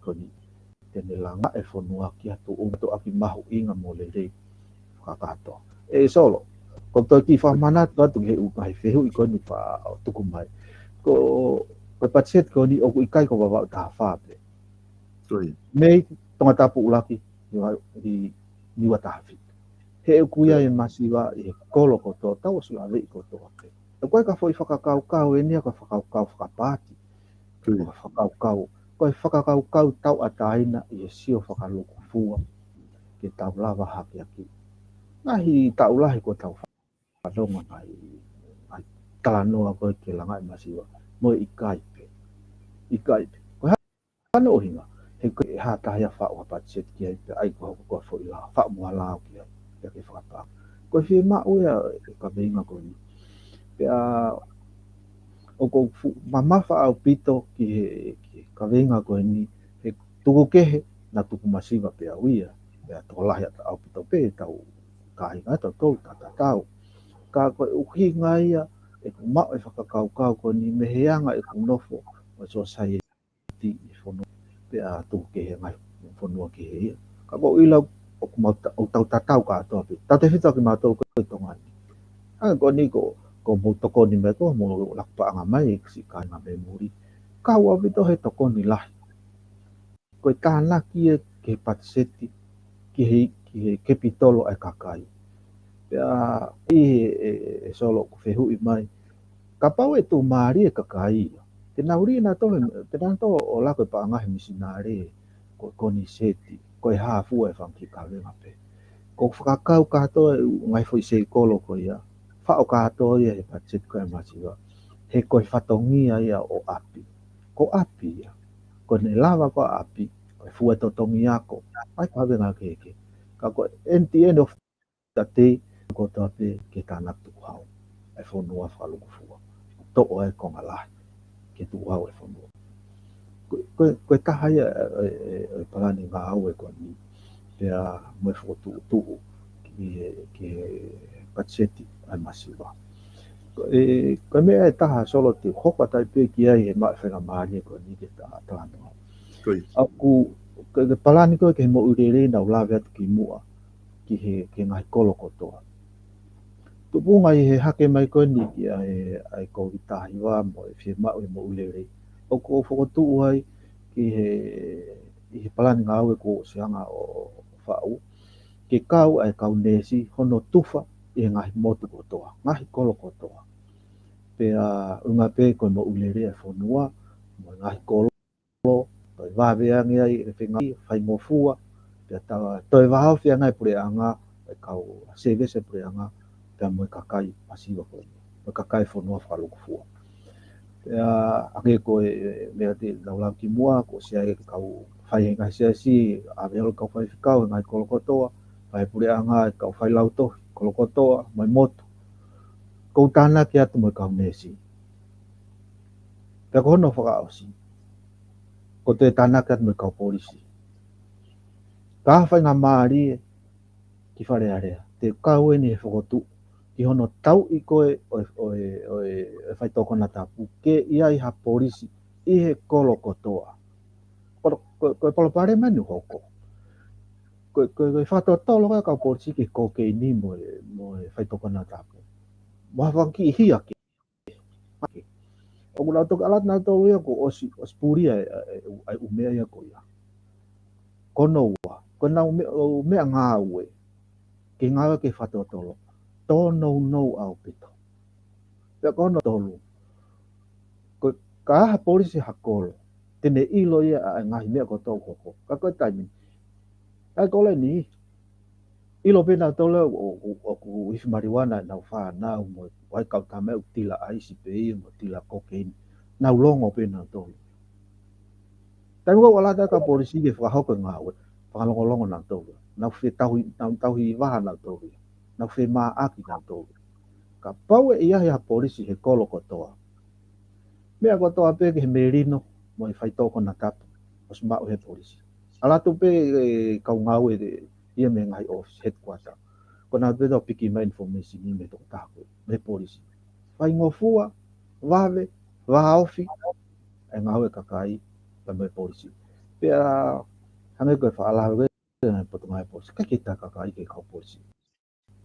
ko eni, te ne langa e fonua ki ha tuʻunga ʻoku ʻoatu mahuʻinga mo lelei fakakātoa. ʻE Solo, ko e toe kiʻi fakamanatu atu ki he ʻū ngaahi fehuʻi ko eni pea ʻo tuku mai. Ko, ko e patiseti ko eni ʻoku ʻikai ko Vavaʻu taha fā pē. Ko ia. Mei Tongatapu ʻUluaki, ʻi, ʻi Niua taha fitu. He ʻoku ʻi ai e masiva ʻi he kolo kotoa, tau ʻosi laveʻi kotoa pē. ʻOku ʻikai ka foʻi fakakaukau eni ia ko e fakakaukau fakapaati. Ko ia. Ko e fakakaukau, ko e fakakaukau tauʻatāina ʻi he sio fakalūkufua ke tau lava hake ʻaki. Ngaahi taʻu lahi kuo tau fanongo ngaahi, ngaahi talanoa ko ē ke langa e masiva. Mo e ʻikai pē. ʻIkai pē. Ko e hā hono ʻuhinga, he ko e hā taha ia faʻu ha patiseti ki ai pea ʻai ko e hoko ko e foʻi lao, faʻu mo ha lao ki ai, pea ke fakapā. Ko e fiemaʻu ia e kaveinga ko eni. Pea ʻoku ou fuʻu mamafa ʻaupito ki he, ki he kaveinga ko eni, he tuku kehe naʻa tuku masiva pē au ia, pea tokolahi ʻaupito pē ʻetau kāinga, tautolu tatatau. Ka ko e ʻuhinga ia ʻeku maʻu e fakakaukau ko eni mei he anga ʻeku nofo ʻo e sōsaieti ʻi he fonua, pea tuku kehe e ngaahi fonua kehe ia. Ka ko e ʻilo ʻoku mau ta-, ʻoku tau tatau kātoa pē. Tautefito kimautolu ko ē ʻi Tonga ni. Hangē ko eni ko, ko hoʻomou tokoni mai ko hoʻomou laka paʻanga mai e siʻi kāinga mei muli. Kau ʻaupito he tokoni lahi. Ko e tānaki ia ki he patiseti, ki he, ki he kepitolo ʻa e kakai. Pea ʻi he, ʻe, ʻe, ʻe Solo ʻoku fehuʻi mai, kapau ʻe tuʻumālie e kakai ia, te nau lī nautolu, te nau toe ʻo laka e paʻanga he misinale, ko, ko eni seti, ko e hā fua e fanga kiʻi kavenga pē. Ko e fakakau kātoa e ʻū ngaahi foʻi seikolo ko ia, faʻo kātoa ia he patiseti ko ē masiva. He ko e fatongia ia ʻo ʻapi. Ko ʻapi ia. Ko ʻene lava ko ē ʻapi, ko e fua e totongi ako, ʻa e kavenga kehekehe. Ka ko e N T N of the day, kotoa pē ke tānaki tukuhau e fonua fakalūkufua. Toʻo e konga lahi ke tukuhau e fonua. Ko, ko, ko e taha ia e, e, e palani ngāue ko eni, pea mo e fokotuʻutuʻu ki he, ki he patiseti ʻa e masiva. Ko e, ko e meʻa ʻe taha Solo te u hoko atu ai pē ki ai he maʻu e faingamālie ko eni ke ta-, talanoa. Ko ia. ʻOku, ko e palani ko ē ki he moʻui lelei naʻa ku lave atu kimuʻa, ki he, ki he ngaahi kolo kotoa. Tupunga ʻi he hake mai ko eni ki ai, ʻa e Kōviti taha hiva mo e fiemaʻu e moʻui lelei, ʻoku ou fokotuʻu ai ki he, ʻi he palani ngāue kuo ʻosi hanga ʻo faʻu, ke kau ai e kau neesi hono tufa ʻi he ngaahi motu kotoa, ngaahi kolo kotoa. Pea ʻuhinga pē ko e moʻui lelei e fonua, mo e ngaahi kolo, toe vave ange ai e fenga faingofua, pea ta-, toe vāofi ange e puleʻanga, e kau sēvesi e puleʻanga, pea mo e kakai masiva ko eni, mo e kakai fonua fakalūkufua. Pea hangē ko e, e meʻa te nau lau kimuʻa, kuo ʻosi ʻi ai e kau fai he ngaahi siasi, ʻave holo e kau faifekau he ngaahi kolo kotoa, fai puleʻanga e kau failautohi, kolo kotoa, mo e motu. Ko u tānaki atu mo e kau neesi. Pea ko hono fakaʻosi, ko u toe tānaki atu mo e kau polisi. Ka faingamālie ki Fale Alea, te u kau eni he fokotuʻu ki hono tauʻi ko ē ʻo e, ʻo e, ʻo e, ʻo e faitoʻo konatapu ke ʻi ai ha polisi ʻi he kolo kotoa. Ko, ko ko, ko e palopalema ʻeni ʻoku hoko. Ko, ko, ko e fakatotolo ko ē ʻa e kau polisi ki he kokeini mo e, mo e faitoʻo konatapu. Mo ha fanga kiʻi hia ke. ʻOku nau toki ʻalu atu nautolu ia kuo ʻosi, ʻosi pulia e, e, e, e ʻū meʻa ia ko ia. Ko hono ua, ko ʻenau meʻa, ʻū meʻangāue ke ngāue ki he fakatotolo, tōnounou ʻaupito. Pea ko hono tolu, ko e ka ʻi ai ha polisi ha kolo, te ne ʻilo ia ʻa e ngaahi meʻa kotoa ʻoku hoko. Ka ko e taimi ni, ʻa e kolo ʻeni, ʻilo pē nautolu ʻoku, ʻoku, ʻoku ifi maliuana ʻenau fānau mo e kau tama ʻoku tila ʻaisi pē ia mo tila kokeini. Nau longo pē nautolu. Taimi ʻoku ʻalu atu ai e kau polisi ke fakahoko e ngāue, fakalongolongo nautolu. Nau fetauhi, nau tauhi vaha nautolu. Nau femāʻaki nautolu. Kapau ʻe ʻi ai ha polisi he kolo kotoa, meʻa kotoa pē ki he melino mo e faitoʻo konatapu, ʻosi maʻu he polisi. ʻAlu atu pē e kau ngāue ia mei he ngaahi office headquarter. Ko ʻenau pē ʻo piki mai information ia mei he tokotaha ko ē, mei he polisi. Faingofua, vave, vāofi e ngāue ʻa e kakai pea mo e polisi. Pea hangē ko e faʻa lave ko ē ʻa e potungāue polisi, ʻikai ke tā e kakai ki he kau polisi.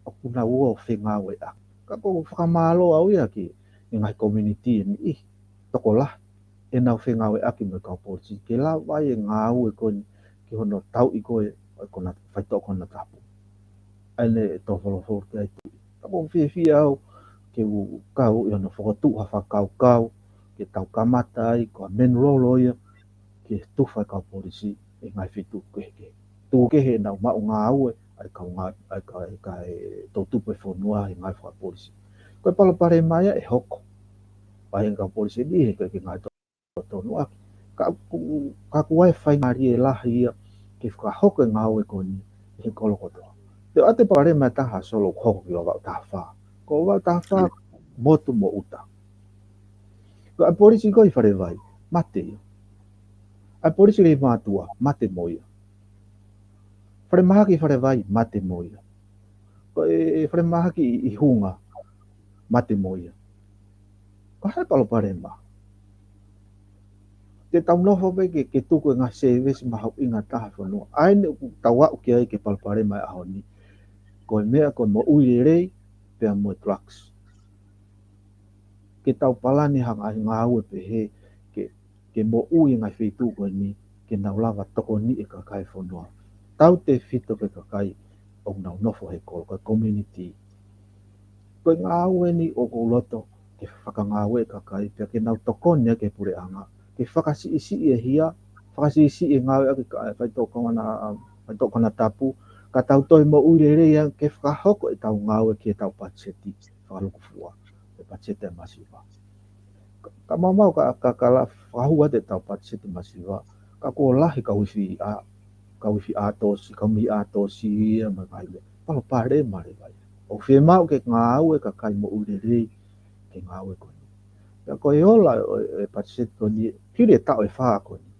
ʻOku nau ō ʻo fengāueʻaki. Ka ʻoku ou fakamālō au ia ki he ngaahi community ʻe niʻihi, tokolahi, ʻenau fengāueʻaki mo e kau polisi ke lava ai e ngāue ko eni ki hono tauʻi ko ē ʻo e kona, faitoʻo konatapu. ʻA ʻene tō folofola ki ai tu. Ka ʻoku ou fiefia au ke u kau ʻi hono fokotuʻu ha fakakaukau ke tau kamata ai ko e main role ia ke tufa e kau polisi ʻi he ngaahi feituʻu kehekehe. Tuku kehe ʻenau maʻu ngāue ʻa e kau ngā-, ʻa e ka-, ʻa e kau toʻutupu ʻo e fonua ʻi he ngaahi fakapolisi. Ko e palopalema ia ʻe hoko ʻa e kau polisi ʻe niʻihi he ʻikai ke ngāue to-, totonu ʻaki. Ka ʻoku, ka ʻoku ʻi ai e faingamālie lahi ia ke fakahoko e ngāue ko eni ʻi he kolo kotoa. Te u ʻoatu e palopalema ʻe taha Solo ʻoku hoko ki Vavaʻu taha fā. Ko Vavaʻu taha fā, motu mo ʻuta. Ko e polisi ko ē ʻi Falevai, mate ia. ʻA e polisi Leimātuʻa, mate mo ia. Falemahaki ʻi Falevai, mate mo ia. Ko e, e falemahaki ʻi, ʻi Hunga, mate mo ia. Ko e hā e palopalema? Te tau nofo pē ke, ke tuku e ngaahi service mahuʻinga taha ʻa e fonua. ʻA eni ʻoku tau aʻu ki ai ki he palopalema ʻo e ʻaho ni. Ko e meʻa ko e moʻui lelei pea mo e drugs. Ke tau palani ha ngaahi ngāue pehē ke, ke moʻui e ngaahi feituʻu ko eni, ke nau lava tokoniʻi e kakai ʻo e fonua. Tautefito ki he kakai ʻoku nau nofo he kolo, ko e community. Ko e ngāue eni ʻoku ou loto ke fakangāue e kakai, pea ke nau tokoni ai ki he puleʻanga, ke fakasiʻisiʻi e hia, fakasiʻisiʻi e ngāue ʻaki e ka-, faitoʻo kona, faitoʻo konatapu, ka tau toe moʻui lelei ange ke fakahoko ʻetau ngāue ki heʻetau patiseti fakalūkufua, e patiseti ʻa e masiva. Ka, ka maumau ka, ka, ka la fakahū atu ʻetau patiseti masiva, ka kuo lahi e kau ifi ʻa, kau ifi ʻātosi, kau mī ʻātosi ia mo e ngaahi meʻa. Palopalema leva ia. ʻOku fiemaʻu ke ngāue e kakai moʻui lelei ki he ngāue ko eni. Pea ko e ola ʻo e, e patiseti ko eni, hili e taʻu ʻe fā ko eni,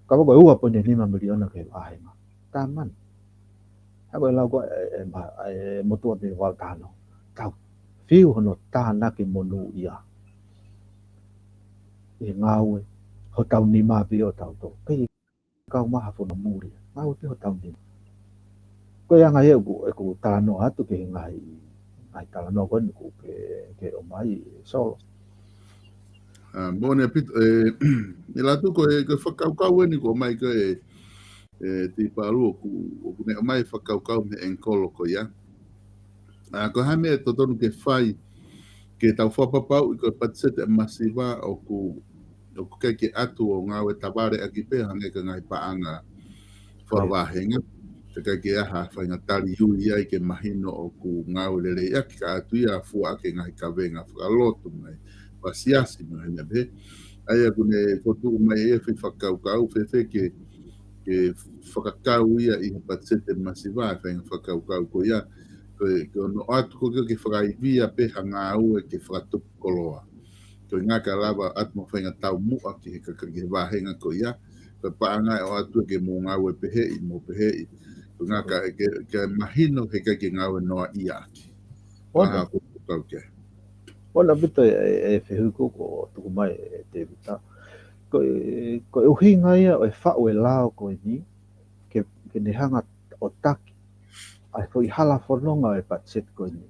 ka ko e ua poini nima miliona ki he vāhenga. Talamai. Hangē ko e lau ko ē ʻa e, ʻa e, ʻa e motuʻa mei Vaotano. Tau fiu hono tānaki monūʻia ʻi he ngāue hotau nima pē ʻotautolu. Kei kau mai ha fonua muli. Ngāue pē hotau nima. Ko e anga ia ʻeku, ʻeku talanoa atu ki he ngaahi, ngaahi talanoa ko eni ʻoku ke, ke ʻomai Solo. ʻA, moʻoni ʻaupito, ʻe, ʻe Latu ko e, ko e fakakaukau eni ʻoku ʻomai ko ē, ʻe Tuʻipalu ʻoku, ʻoku ne ʻomai e fakakaukau mei he angle ko ia. ʻA, ko e hā e meʻa ʻe totonu ke fai, ke tau fakapapauʻi ko e patiseti masiva ʻoku, ʻoku ʻikai ke ʻatu ʻo ngāue tavaleʻaki pē hangē ko e ngaahi paʻanga fakavāhenga. Ke ʻikai ke ʻi ai ha faʻahinga tali ui ai ke mahino ʻoku ngāue lelei ʻaki, ka ʻatu ia ʻo fua ʻaki e ngaahi kavenga fakalotu mo e fakaʻasiasi mo e hā nai pē. ʻA ia ʻoku ne fokotuʻu mai e foʻi fakakaukau fēfē ke, ke fakakau ia ʻi he patiseti masiva, e faʻahinga fakakaukau ko ia, ko e, ko hono ʻoatu ko ē ke fakaivia pē ha ngāue ke fakatupu koloa. Ko e ʻuhinga ka lava ʻo ʻatu mo e faʻahinga taumuʻa ki he ka, ka, ki he vāhenga ko ia, ko e paʻanga ʻe ʻoatu ke mou ngāue pehē, mou pehē. Ko e ʻuhinga ka, ke, ke mahino he ʻikai ke ngāue noaʻia ʻaki. Ona. Paʻanga ko ē kau ke. Moʻoni ʻaupito e, e, e fehuʻi ko ē ʻoku tuku mai ʻe Tēvita. ko e, ko e ʻuhinga ia ʻo e faʻu e lao ko eni, ke, ke ne hanga ʻo taki ʻa e foʻi hala fononga ʻo e patiseti ko eni.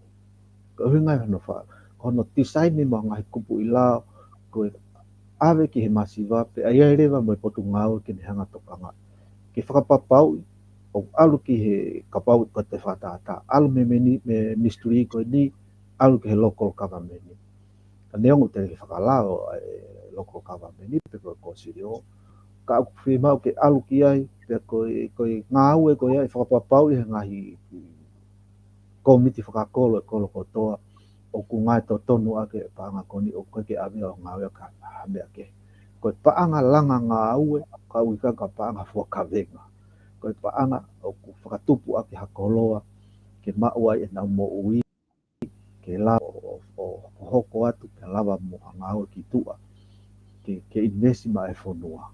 Ko e ʻuhinga ia hono faʻu, ko hono tisaini mo e ngaahi kupuʻi lao, ko e ʻave ki he masiva, pea ʻai ai leva mo e potungāue ke ne hanga ʻo tokanga. Ke fakapapauʻi, ʻo ʻalu ki he kapau ko e fakatātā, ʻalu mei he mini-, mei he minisituli ko eni, ʻalu ki he local government. Ka neongo te ke fakalao ʻa e local government pe ko e kōsilio, ka ʻoku fiemaʻu ke ʻalu ki ai, pea ko e, ko e ngāue ko ia ʻe fakapapauʻi he ngaahi kōmiti fakakolo ʻo e kolo kotoa, ʻoku ngāue totonu ʻaki e paʻanga ko eni, ʻoku ʻikai ke ʻave ʻo ngāue ʻaki ha meʻa kehe. Ko e paʻanga langa ngāue, ka ʻoku ʻikai ko ha paʻanga fua kavenga. Ko e paʻanga ʻoku fakatupu ʻaki ha koloa, ke maʻu ai ʻenau moʻui, ke lava ʻo, ʻo, ʻo hoko atu, ke lava mo ha ngāue ki tuʻa, ke, ke invest maʻa e fonua.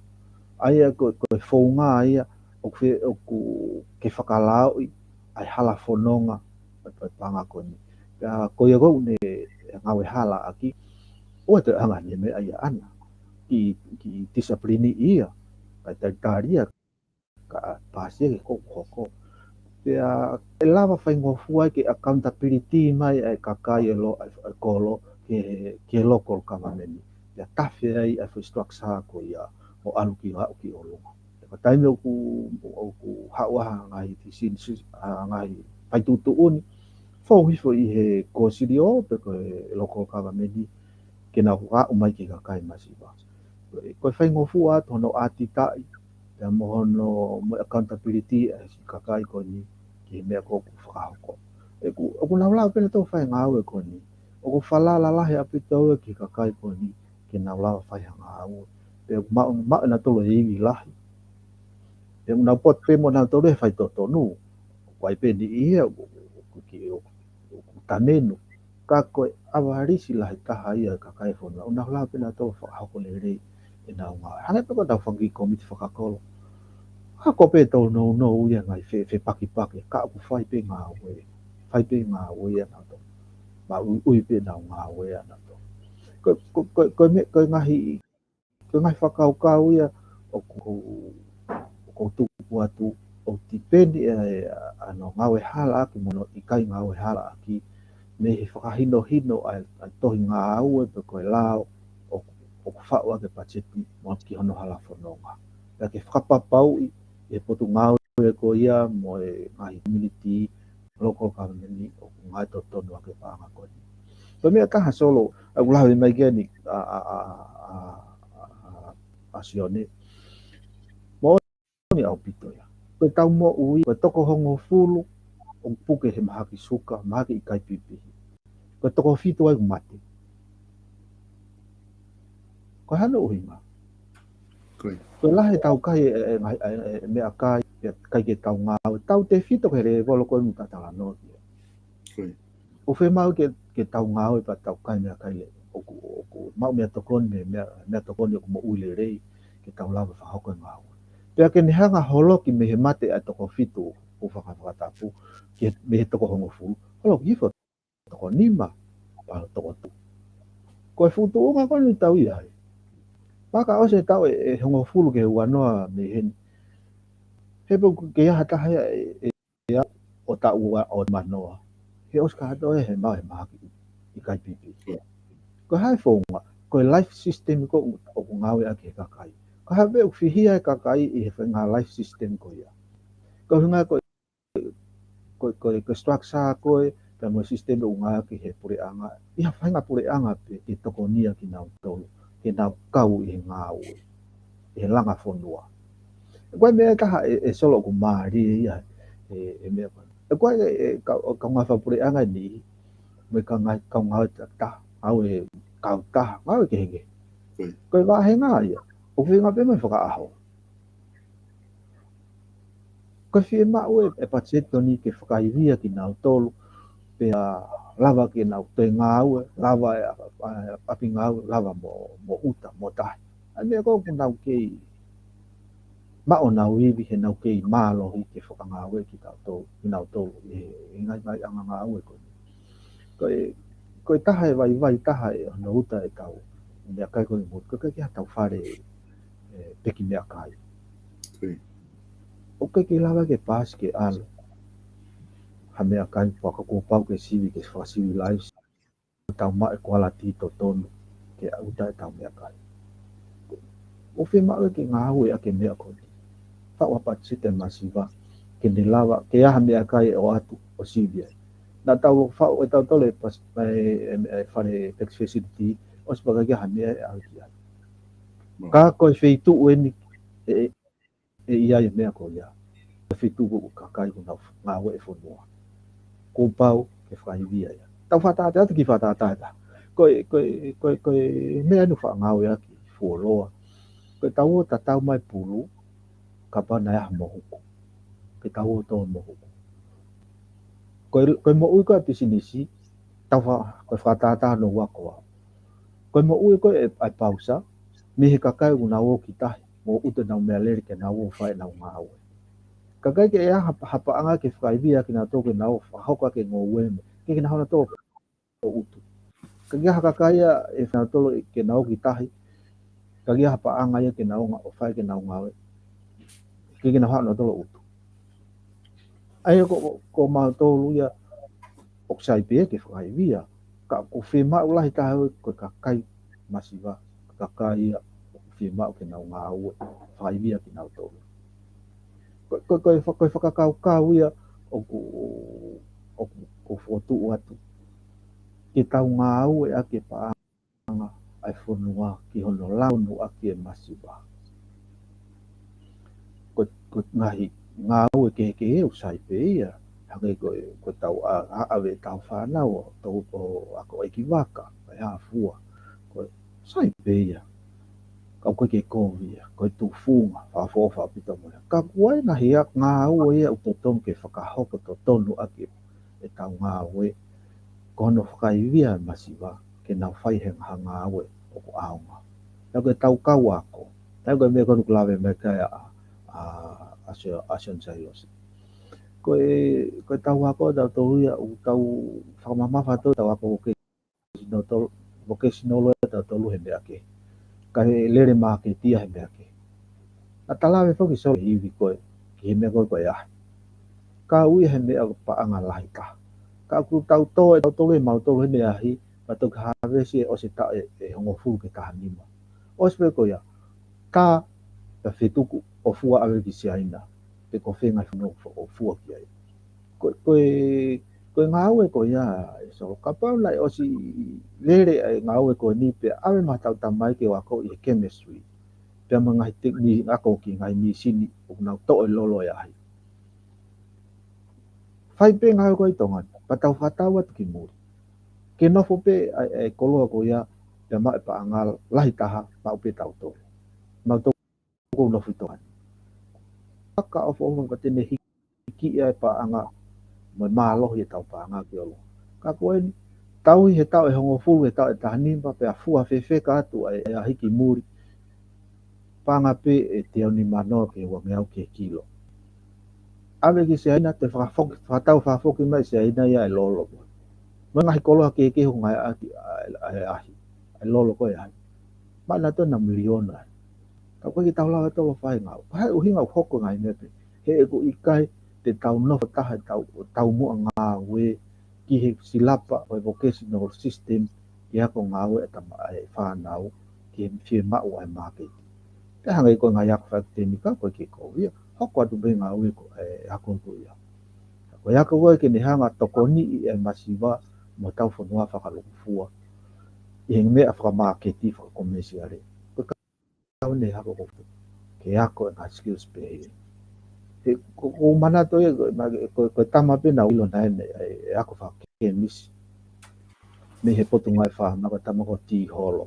ʻA ia ko, ko e founga ia, ʻoku fe-, ʻoku ke fakalaoʻi ʻa e hala fononga ʻo e paʻanga ko eni. Pea ko ia ʻoku ne ngāue hala ʻaki, ʻoua te anga ne meʻa ia ʻana. Ki, ki tisipilini ia, ka talitali ia, ka pāsia ke ko hoko. Pea ʻe lava faingofua ke accountability mai ʻa e kakai ʻo e lo-, ʻa e kolo ki he, ki he local government. Pea tafe ai ʻa e foʻi structure ko ia ʻo ʻalu ki, ʻalu ki ʻolunga. Pea ko e taimi ʻoku, ʻoku haʻu ai ha ngaahi tisini, ha ngaahi faituʻutuʻuni, fou hifo ʻi he kōsilio pe ko e local government ke nau aʻu mai ki he kakai masiva. Ko e faingofua atu hono ʻatitaʻi, pea mo hono, mo e accountability ʻa e siʻi kakai ko eni ki he meʻa ko ē ʻoku fakahoko. ʻOku, ʻoku nau lava pē nautolu fai ngāue ko eni. ʻOku falala lahi ʻaupito ia ki he kakai ko eni ke nau lava fai ha ngāue. Pea ʻoku maʻu, maʻu nautolu e ivi lahi. Pea ʻoku nau poto pē mo nautolu he faitotonu. ʻOku ʻi ai pē niʻihi ia ʻoku, ʻoku, ʻoku, ʻoku tamenu. Ka ko e ʻavalisi lahi taha ia ʻo e kakai e fonua, ʻoku nau lava pē nautolu fakahoko lelei ʻenau ngāue. Hangē pē ko ʻetau fanga kiʻi kōmiti fakakolo. Ako pē ʻetau nounou ia ngaahi fe-, fepakipaki, ka ʻoku fai pē ngāue. Fai pē ngāue ia nautolu. Maʻuiʻui pē ʻenau ngāue ia nautolu. Ko, ko, ko, ko e me-, ko e ngaahi ko e ngaahi fakakaukau ia ʻoku, ʻoku tuku atu, ʻoku tipeni ʻa e, ʻa hono ngāue hala ʻaki mo hono ʻikai ngāue hala ʻaki, mei he fakahinohino ʻa e, ʻa e tohi ngāue pe ko e lao ʻoku, ʻoku faʻu ʻaki e patiseti mo ki hono hala fononga. Pea ke fakapapauʻi ʻe he potungāue ko ia mo e ngaahi community, local government ʻoku ngāue totonu ʻaki e paʻanga ko eni. Ko e meʻa taha Solo, ʻoku lave mai ki ai ʻa, ʻa, ʻa, ʻa, ʻa, ʻa Sione. Moʻoni ʻaupito ia. Ko ʻetau moʻui, ko e toko hongofulu, ʻoku puke he mahaki suka, mahaki ʻikai pipihi. Ko e toko fitu ai ʻoku mate. Ko e hā hono ʻuhinga? Ko e. Ko e lahi ʻetau kai e, e, e, e, e meʻakai, ʻikai ke tau ngāue. Tautefito ki he lēvolo ko ē ʻoku ta talanoa ki ai. Ko e. ʻOku fiemaʻu ke, ke tau ngāue pea tau kai meʻakai lelei. ʻOku, ʻoku maʻu meʻatokoni, meʻa, meʻatokoni ʻoku moʻui lelei, ke tau lava fakahoko e ngāue. Pea ke ne hanga holoki mei he mate ʻa e toko fitu ʻoku fakafakatapu, ke mei he toko hongofulu, holoki hifo toko nima, pea toko tolu. Ko e fuʻu tuʻunga ko eni ʻoku tau ʻi ai. Pea ka ʻosi e taʻu ʻe, ʻe hongofulu ki he uanoa mei heni. He pē ʻoku kei ʻi ai ha taha ia ʻe, ʻe ʻi ai ʻo taʻu ua ʻo manoa. He ʻosi kātoa ia he maʻu he mahaki ʻikai pipihi. Ko e hā e founga, ko e life system ko ē ʻoku ngāue ʻaki he kakai. Ko e hā pē ʻoku fihia e kakai ʻi he faʻahinga life system ko ia. Ko e ʻuhinga ko e ko e, ko e, ko e structure ko ē, pea mo e system ʻoku ngāueʻaki he puleʻanga, ʻi ha faʻahinga puleʻanga pē ke tokoniʻi kinautolu, ke nau kau ʻi he ngāue, ʻi he langa fonua. Ko e meʻa ʻe taha ʻe, ʻe Solo ʻoku mālie ia, ʻe, ʻe meʻa ko ē. ʻE ko e, ʻe, ʻe kau, kaungā fakapuleʻanga ni, mo e kaungā, kaungā ta, ta, ngāue kautaha, ngāue kehekehe. Ko e vāhenga ia, ʻoku feinga pē mo e fakaʻaho. Ko e fiemaʻu e, e patiseti ko eni ke fakaivia kinautolu, pea lava ke nau toe ngāue, lava e, a, a, ʻapi ngāue, lava mo, mo ʻuta, mo tahi. ʻA e meʻa ko ē ʻoku nau kei maʻu honau ivi he nau kei mālohi ke fakangāue kitautolu, kinautolu, ʻi he, ʻi he ngaahi, ngaahi anga ngāue ko eni. Ko e, ko e taha e vaivai taha ʻe hono uta ʻetau meʻakai ko eni mo, ko e ʻikai ke ʻi ai haʻatau fale peki meʻakai. ʻOku ʻikai ke lava ke paasi ke ʻalu ha meʻakai pea ka kuo pau ke sivi, ke fakasivilaize, tau maʻu e kualiti totonu ke ʻuta ʻetau meʻakai. ʻOku fiemaʻu ke ngāueʻaki e meʻa ko eni. Faʻu ha patiseti masiva ke ne lava ke ʻi ai ha meʻakai ʻe ʻoatu ʻo sivi ai. Naʻa tau faʻu ʻe tautolu e pas-, e, e, e fale tax facility, ʻosi pea ʻikai ha meʻa ʻe ʻalu ki ai. Ka ko e feituʻu eni ʻe, ʻe ʻi ai e meʻa ko ia. Ko e feituʻu ko e kakai ʻoku nau ngāue he fonua. Kuo pau ke fakaivia ia. Tau fakatātā atu ki he fakatātā. Ko e, ko e, ko e, ko e meʻa eni ʻoku faʻa ngāueʻaki fuoloa. Ko ʻetau ō ʻo tatau mai pulu, kapau naʻe ʻi ai ha mohuku. Ke tau ō ʻo tō mohuku. Ko e, ko e moʻui ko ē ʻa e pisinisi, tau fa-, ko e fakatātā hono ua ko ā. Ko e moʻui ko ē ʻa e pausa, mei he kakai ʻoku nau ō ki tahi, mo ʻuta ʻenau meʻalele ke nau ō ʻo fai ʻenau ngāue. Ka ʻikai ke ʻi ai ha, ha paʻanga ke fakaivia kinautolu ke nau ō ʻo fakahoko ʻaki e ngoue mo, ke ke nau hanga ʻo tō ʻo ʻutu. Ka ʻikai ha kakai ia ʻe fai ʻe nautolu ke nau ō ki tahi, ka ʻikai ha paʻanga ia ke nau ō ʻo fai ʻenau ngāue. Ke ke nau hanga ʻo tō ʻo ʻutu. ʻA ia ko, ko, ko mautolu ia ʻoku sai pē ke fakaivia. Ka ʻoku fiemaʻu lahi taha ko e kakai masiva, kakai ia ʻoku fiemaʻu ke nau ngāue, fakaivia kinautolu. Ko, ko, ko e fa-, ko e fakakaukau ia ʻoku, ʻoku, ʻoku fokotuʻu atu. Ke tau ngāueʻaki e paʻanga ʻa e fonua ki hono lanu ʻaki e masiva. Ko, ko e ngaahi ngāue kehekehe ʻoku sai pē ia. Hangē ko e, ko ʻetau ʻa, ʻa, ʻave ʻetau fānau ʻo tō ʻo ako ʻeikivaka, ʻo hā fua. Ko e sai pē ia. Ka ʻoku ʻikai ke kovi ia, ko e tufunga, fakaʻofoʻofa ʻaupito mo ia. Ka ʻoku ʻi ai e ngaahi ngāue ia ʻoku totonu ke fakahoko totonu ʻaki ʻetau ngāue, ko hono fakaivia e masiva, ke nau fai ha ngaahi ngāue ʻoku ʻaonga. Naʻa ko ʻetau kau ako, naʻa ko e meʻa ko eni ʻoku lave mai ki ai ʻa, ʻa, ʻa Sio-, ʻa Sione Sailosi. Ko e, ko ʻetau ako ʻa tautolu ia, ʻoku tau fakamamafa atu ʻetau ako ko e vocational, vocational ʻa tautolu he meʻa kehe. Kae lele māketi ia he meʻa kehe. Naʻa ta lave foki Solo he ivi ko ē, ki he meʻa ko ē ko e ʻahi. Ka ʻoku ʻi ai e meʻa paʻanga lahi taha. Ka ʻoku tau tō ʻe tautolu ʻe mautolu he meʻa ʻahi, pea toki hāvesi ʻe ʻosi e taʻu ʻe, ʻe hongofulu ki he taha nima. ʻOsi pē ko ia, tā, pea fetuku ʻo fua ʻave ki Siaina, pe ko fē ngaahi fonua ʻo fua ki ai. Ko, ko e, ko e ngāue ko ia, ʻe Solo, kapau naʻe ʻosi lele ʻa e ngāue ko eni pea ʻave maʻa ʻetau tamai ke ō ʻo ako ʻi he chemistry. Pea mo e ngaahi te-, mi-, ako ki he ngaahi mīsini ʻoku nau toʻo e lolo ʻo e ʻahi. Fai pē ngāue ko ē ʻi Tonga ni, pea tau fakatau atu ki muli. Ke nofo pē ʻa e, ʻa e koloa ko ia, pea maʻu e paʻanga lahi taha, maʻu pē ʻe tautolu. Mautolu ʻoku nofo ʻi Tonga ni. Fakaʻofoʻofa ka te ne hiki ʻa e paʻanga, mo e mālohi ʻetau paʻanga ki ʻolunga. Ka ko eni, tauhi he taʻu ʻe hongofulu, he taʻu ʻe taha nima, pea fua fefeka atu ʻa e, ʻa e ʻahi ki muli. Paʻanga pē ʻe teau nima noa ki he ua ngeau ki he kilo. ʻAve ki Siaina, toe fakafoki, fakatau fakafoki mai Siaina ia e lolo. Mo e ngaahi koloa kehekehe ʻoku ngāueʻaki ʻa e, ʻa e ʻahi. ʻA e lolo ko ē ʻahi. Maʻanautolu ʻena miliona. Ka ʻoku ʻikai ke tau lava ʻe tautolu ʻo fai e ngāue. Ko e hā e ʻuhinga ʻoku hoko e ngaahi meʻa pehē? He ʻoku ʻikai te tau nofo taha ʻo tau, taumuʻa ngāue ki he silapa ʻo e vocational system, ki he ako ngāue ʻa e tama-, ʻa e fānau, ki he fiemaʻu ʻa e māketi. Pea hangē ko e ngaahi ako fakatekinika, ʻoku ʻikai ke kovi ia, hoko atu pē ngāue ko e ako ko ia. Ko e ako ko ē ke ne hanga ʻo tokoniʻi e masiva mo ʻetau fonua fakalūkufua ʻi he meʻa fakamāketi, fakakomēsiale. Ko e kau ne hako ko ke ako e ngaahi skills pehē. He ko, ko e manatu ia, ko, ko, ko e tama pē naʻa ku ʻilo naʻe, ʻe, ʻe ako fakakemisi. Mei he Potungāue Fāmaka, ko e tama ko Tiholo.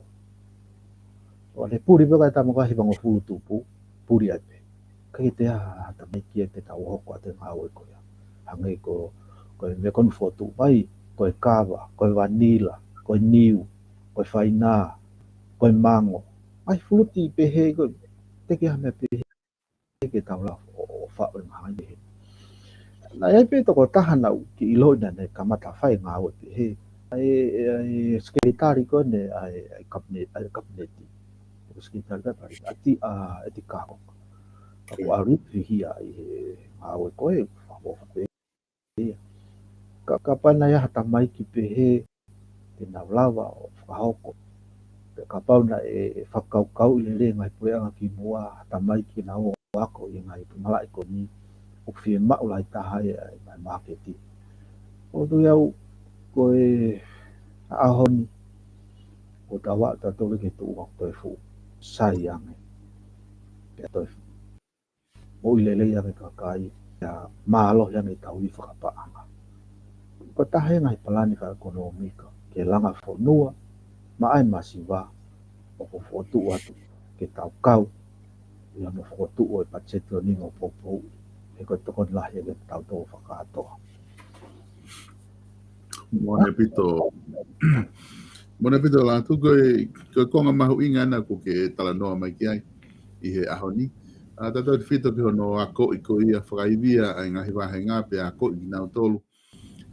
ʻO ne puli pē ko e tama ko e hivangofulu tupu, puli ai pē. ʻIkai ke toe ʻi ai ha tamaiki ia te tau hoko atu e ngāue ko ia. Hangē ko, ko e meʻa ko eni ʻoku fokotuʻu mai, ko e kava, ko e vanila, ko e niu, ko e fainā, ko e mango. Ngaahi fuluti pehē, ko e teke ha meʻa pehē ke tau lava ʻo, ʻo faʻu e ngaahi pehē. Naʻe ʻi ai pē tokotaha naʻa ku ʻiloʻi naʻa ne kamata fai e ngāue pehē. ʻA e, ʻa e, ʻa e sekelitali ko eni ʻa e, ʻa e kapine-, ʻa e kapineti. Ko Sekelitali Kae Palesiteni, ʻa Tikakoka. Ka ko ʻAlifi hia ʻi he ngāue ko ē, fakafoki pē ia. Ka, kapau naʻe ʻi ai ha tamaiki pehē te nau lava ʻo fakahoko. Pea kapau naʻe fakakaukauʻi lelei e ngaahi puleʻanga kimuʻa, ha tamaiki ke nau ō ʻo ako ʻi he ngaahi malaʻe ko eni, ʻoku fiemaʻu lahi taha ia ʻa e māketi. ʻOku ou tui au ko e ʻaho ni, ʻoku tau aʻu tautolu ki he tuʻunga ʻoku toe fuʻu sai ange. Pea toe fuʻu moʻui lelei ange e kakai, pea mālohi ange ʻetau ivi fakapaʻanga. Ko e taha e ngaahi palani fakaʻekonōmika, ke langa fonua maʻa e masiva, ʻoku fokotuʻu atu ke tau kau ʻi hono fokotuʻu ʻo e patiseti ko eni mo poupou. He ko e tokoni lahi ia kiate kitautolu fakakātoa. Moʻoni ʻaupito. Moʻoni ʻaupito Lātū, ko e, ko e konga mahuʻinga ena ʻoku ke talanoa mai ki ai ʻi he ʻaho ni. ʻA, tautautefito ki hono akoʻi ko ia fakaivia ʻa e ngaahi vāhenga pea akoʻi kinautolu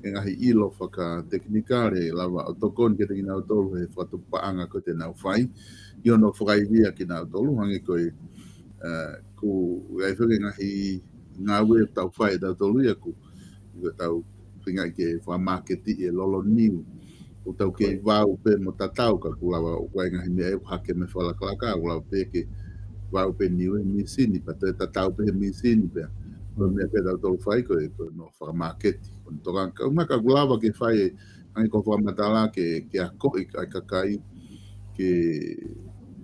e ngaahi ʻilo fakatekinikale ʻe lava ʻo tokoni kiate kinautolu he fakatupu paʻanga ko ē te nau fai, ʻi hono fakaivia kinautolu, hangē ko e, ʻa, ʻoku ʻi ai foki e ngaahi ngāue ʻoku tau fai ʻe tautolu ia ʻoku, ʻoku tau feinga ke fakamāketiʻi e lolo niu. ʻOku tau kei vau pē mo tatau ka ʻoku lava ʻoku ʻi ai e ngaahi meʻa ʻoku hake mei fakalakalaka, ʻoku lava pē ke vau pē niu he mīsini, pea toe tatau pē he mīsini pea. Ko e meʻa pē ʻa tautolu fai ko e, ko hono fakamāketi, ko hono tokanga. Ka ʻoku ʻi ai e meʻa ʻoku lava ke fai, hangē ko e fakamatala ke, ke akoʻi ʻa e kakai, ke,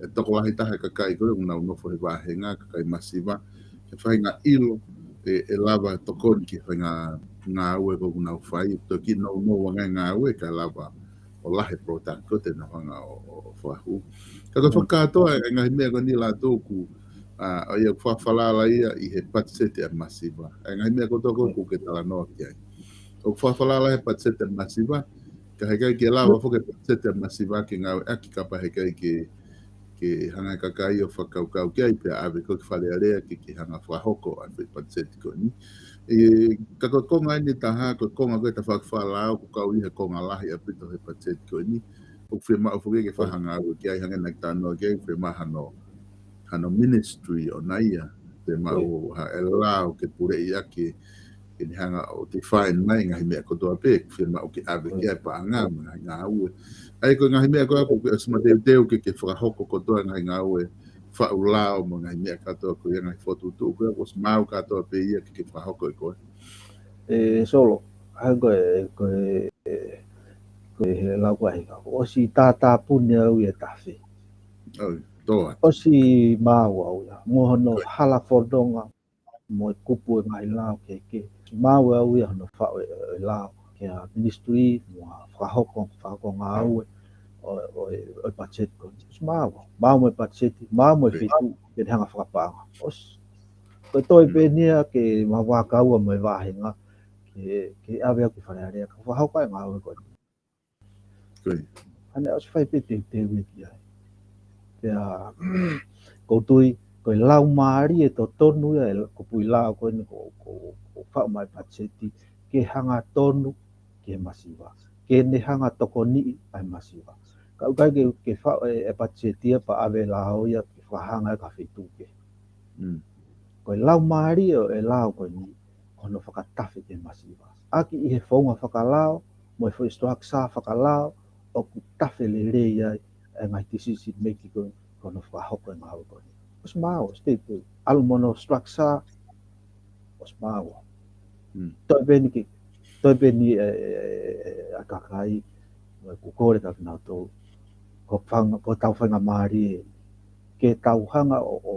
e tokolahi taha e kakai ko ē ʻoku nau nofo he vāhenga, kakai masiva, ke fai e ngaahi ʻilo ʻe, ʻe lava tokoni ki he faʻahinga ngāue ko ē ʻoku nau fai, toki nounou ange e ngāue kae lava ʻo lahi e product ko ē te nau hanga ʻo, ʻo, ʻo fakahū. Ka ko e fakakātoa e ngaahi meʻa ko eni Lātū ʻoku, ʻa, ʻa ia ʻoku fakafalala ia ʻi he patiseti ʻa e masiva. ʻA e ngaahi meʻa kotoa ko ē ʻoku ke talanoa ki ai ʻoku fakafalala he patiseti ʻa e masiva, ka heʻikai ke lava foki e patiseti ʻa e masiva ke ngāueʻaki kapau heʻikai ke, ke hanga e kakai ʻo fakakaukau ki ai pea ʻave ko ē ki Fale Alea ke, ke hanga fakahoko ʻa e foʻi patiseti ko eni. ʻE, ka ko e konga eni ʻe taha, ko e konga ko ē tafaʻaki fakalaoa, ʻoku kau ʻi he konga lahi ʻaupito he patiseti ko eni. ʻOku fiemaʻu foki ke fakahanga ʻo ki ai hangē naʻa ke talanoa ki ai, fiemaʻu hano, hano ministry ʻona ia, fiemaʻu ha e lao ke puleʻi ʻaki, ke ne hanga ʻo define mai e ngaahi meʻa kotoa pē, fiemaʻu ke ʻave ki ai e paʻanga mo e ngaahi ngāue. ʻA ia ko e ngaahi meʻa ko ē ʻoku ke ʻosi mateuteu ke, ke fakahoko kotoa e ngaahi ngāue faʻu lao mo e ngaahi meʻa kātoa ko ia, ngaahi fokotuʻutuʻu ko ia, ʻosi maau kātoa pē ia ke, ke fakahoko ʻe koe. ʻE, Solo, ʻa ia ko e, ko e, ko e he lau ko ē ʻa Hika, ʻosi tātāpuni au ʻi he tafe. ʻOi, tō atu. ʻOsi maau au ia, mo hono hala fodonga, mo e kupu e ngaahi lao kehekehe. Maau au ia hono faʻu e, e lao ki he ministry, mo e fakahoko, fakahoko ngāue ʻo, ʻo, ʻo e patiseti ko eni. ʻOsi maau, maau mo e patiseti, maau mo e feituʻu ke ne hanga fakapaʻanga. ʻOsi, ko e toe pē eni ia ke mau vakai ua mo e vāhenga, ke, ke ʻave au ki Fale Alea, ka fakahoko e ngāue ko eni. ʻA ia ʻosi fai pē teuteu ia ki ai. Pea, ʻoku ou tui, ko e laumālie totonu ia e kupuʻi lao ko eni ʻoku, ʻoku, ʻoku faʻu mai e patiseti, ke hangatonu ki he masiva. Ke ne hanga tokoniʻi ʻa e masiva. Ka ʻoku ʻikai ke, ke faʻu e, e patiseti ia pea ʻave e lao ia ke fakahanga ia ki ha feituʻu kehe. Ko e laumālie ʻo e lao ko eni, ko hono fakatafe ki he masiva. ʻAki ʻi he founga fakalao, mo e foʻi structure fakalao, ʻoku tafe lelei ai e ngaahi decision making ko ē, ko hono fakahoko e ngāue ko eni. ʻOsi maau, ʻosi teuteu, ʻalu mo hono structure, ʻosi maau. Toe pē eni ke, toe pē eni e, e, e, e, ʻa e kakai, ʻoku kole kia kinautolu, ko e fanga, ko ʻetau faingamālie, ke tau hanga ʻo, ʻo,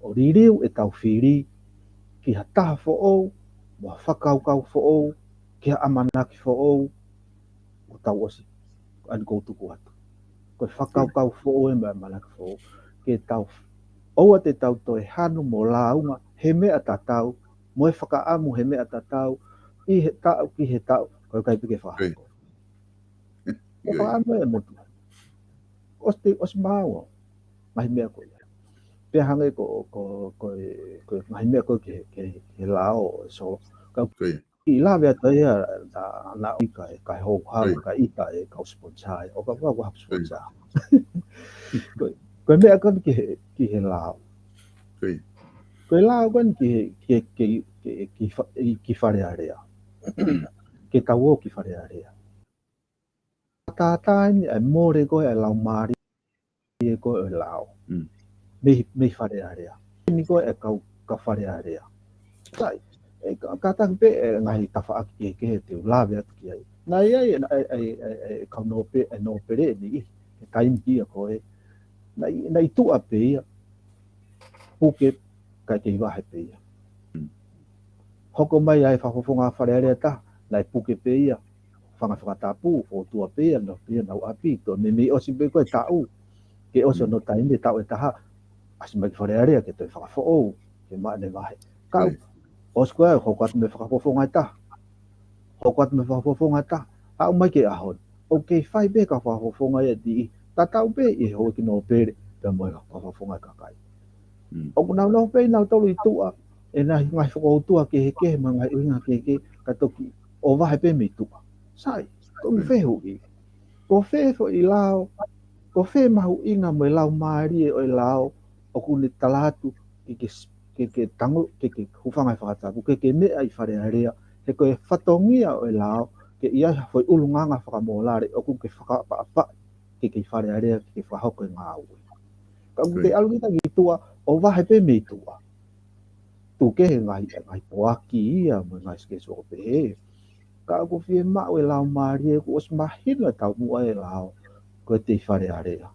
ʻo liliu ʻetau fili ki ha taha foʻou, mo ha fakakaukau foʻou, ki ha ʻamanaki foʻou, ʻoku tau ʻosi, ʻa eni ʻoku ou tuku atu. Ko e fakakaukau foʻou ē mo e ʻamanaki foʻou. Ke tau, ʻoua te tau toe hanu mo lāunga he meʻa tatau, mo e fakaʻamu he meʻa tatau, ʻi he taʻu ki he taʻu, ko e ʻikai pē ke fakahoko. Ko e fakaʻamu e motuʻa. ʻOsi te, ʻosi maau. Ngaahi meʻa ko ia. Pea hangē ko, ko, ko e, ko e ngaahi meʻa ko ē ki he, ki he, ki he lao ʻo e Solo. Ka ʻoku ou kiʻi lave atu ia, naʻa, naʻa ʻikai, kae houhau, kae ʻita e kau sponsor, ʻo kapau ko ha sponsor. Ko e, Ko e meʻa ko eni ki he, ki he lao. Ko e lao ko eni ki he, ki he, ki he, ki he, ki fa-, ki Fale Alea. Ke tau ō ki Fale Alea. Tātā eni ʻa e mole ko ē ʻa e laumālie ko ē ʻo e lao. Mei, mei Fale Alea. Eni ko ē ʻa e kau, kau Fale Alea. Sai, ʻe ka, kātaki pē ʻa e ngaahi tafaʻaki kehekehe te u lave atu ki ai. Naʻe ʻi ai, ʻa e, ʻa e, ʻa e, ʻa e kau nōpe-, ʻa e nōpele ʻe niʻihi, he taimi ko ia ko ē. Naʻe, naʻe tuʻa pē ia, puke, kae kei vahe pē ia. Hoko mai ʻa e fakafofonga Fale Alea ʻe taha, naʻe puke pē ia, fanga fakatapu, fokotuʻu pē ia, nofo pē ia ʻenau ʻapi, toe meimei ʻosi pē ko e taʻu. Ke ʻosi hono taimi, taʻu ʻe taha, ʻasi mai ki Fale Alea ke toe fakafoʻou, ke maʻu ʻene vahe. Ka ʻosi ko ē, hoko atu mei he fakafofonga ʻe taha. Hoko atu mei he fakafofonga ʻe taha. Aʻu mai ki he ʻaho ni. ʻOku kei fai pē ʻe he kau fakafofonga ia ʻe niʻihi. Tatau pē ʻi he houʻeiki nōpele, pea mo e kau fakafofonga ʻa e kakai. ʻOku nau nofo pē ʻi nautolu ʻi tuʻa, ʻi he ngaahi, ngaahi fokoutua kehekehe, mo e ngaahi ʻuhinga kehekehe, kae toki ō vahe pē mei tuʻa. Sai, ko ʻeku fehuʻi. Ko fē foʻi lao, ko fē mahuʻinga mo e laumālie ʻo e lao, ʻoku ne tala atu ke, ke, ke, ke tango, ke, ke hūfanga he fakatapu, ke, ke meʻa ʻi Fale Alea, he ko e fatongia ʻo e lao, ke ʻi ai ha foʻi ʻulungaanga fakamōlale, ʻoku ke fakaʻapaʻapaʻi, ke, ke ʻi Fale Alea, ke, ke fakahoko e ngāue. Ka ʻoku te ʻalu kita ki tuʻa, ō vahe pē mei tuʻa. Tuku kehe ngaahi, ngaahi poaki ia, mo e ngaahi schedule ʻoku pehē. Ka ʻoku fiemaʻu e laumālie, kuo ʻosi mahino e taumuʻa e lao, ko e te ʻi Fale Alea.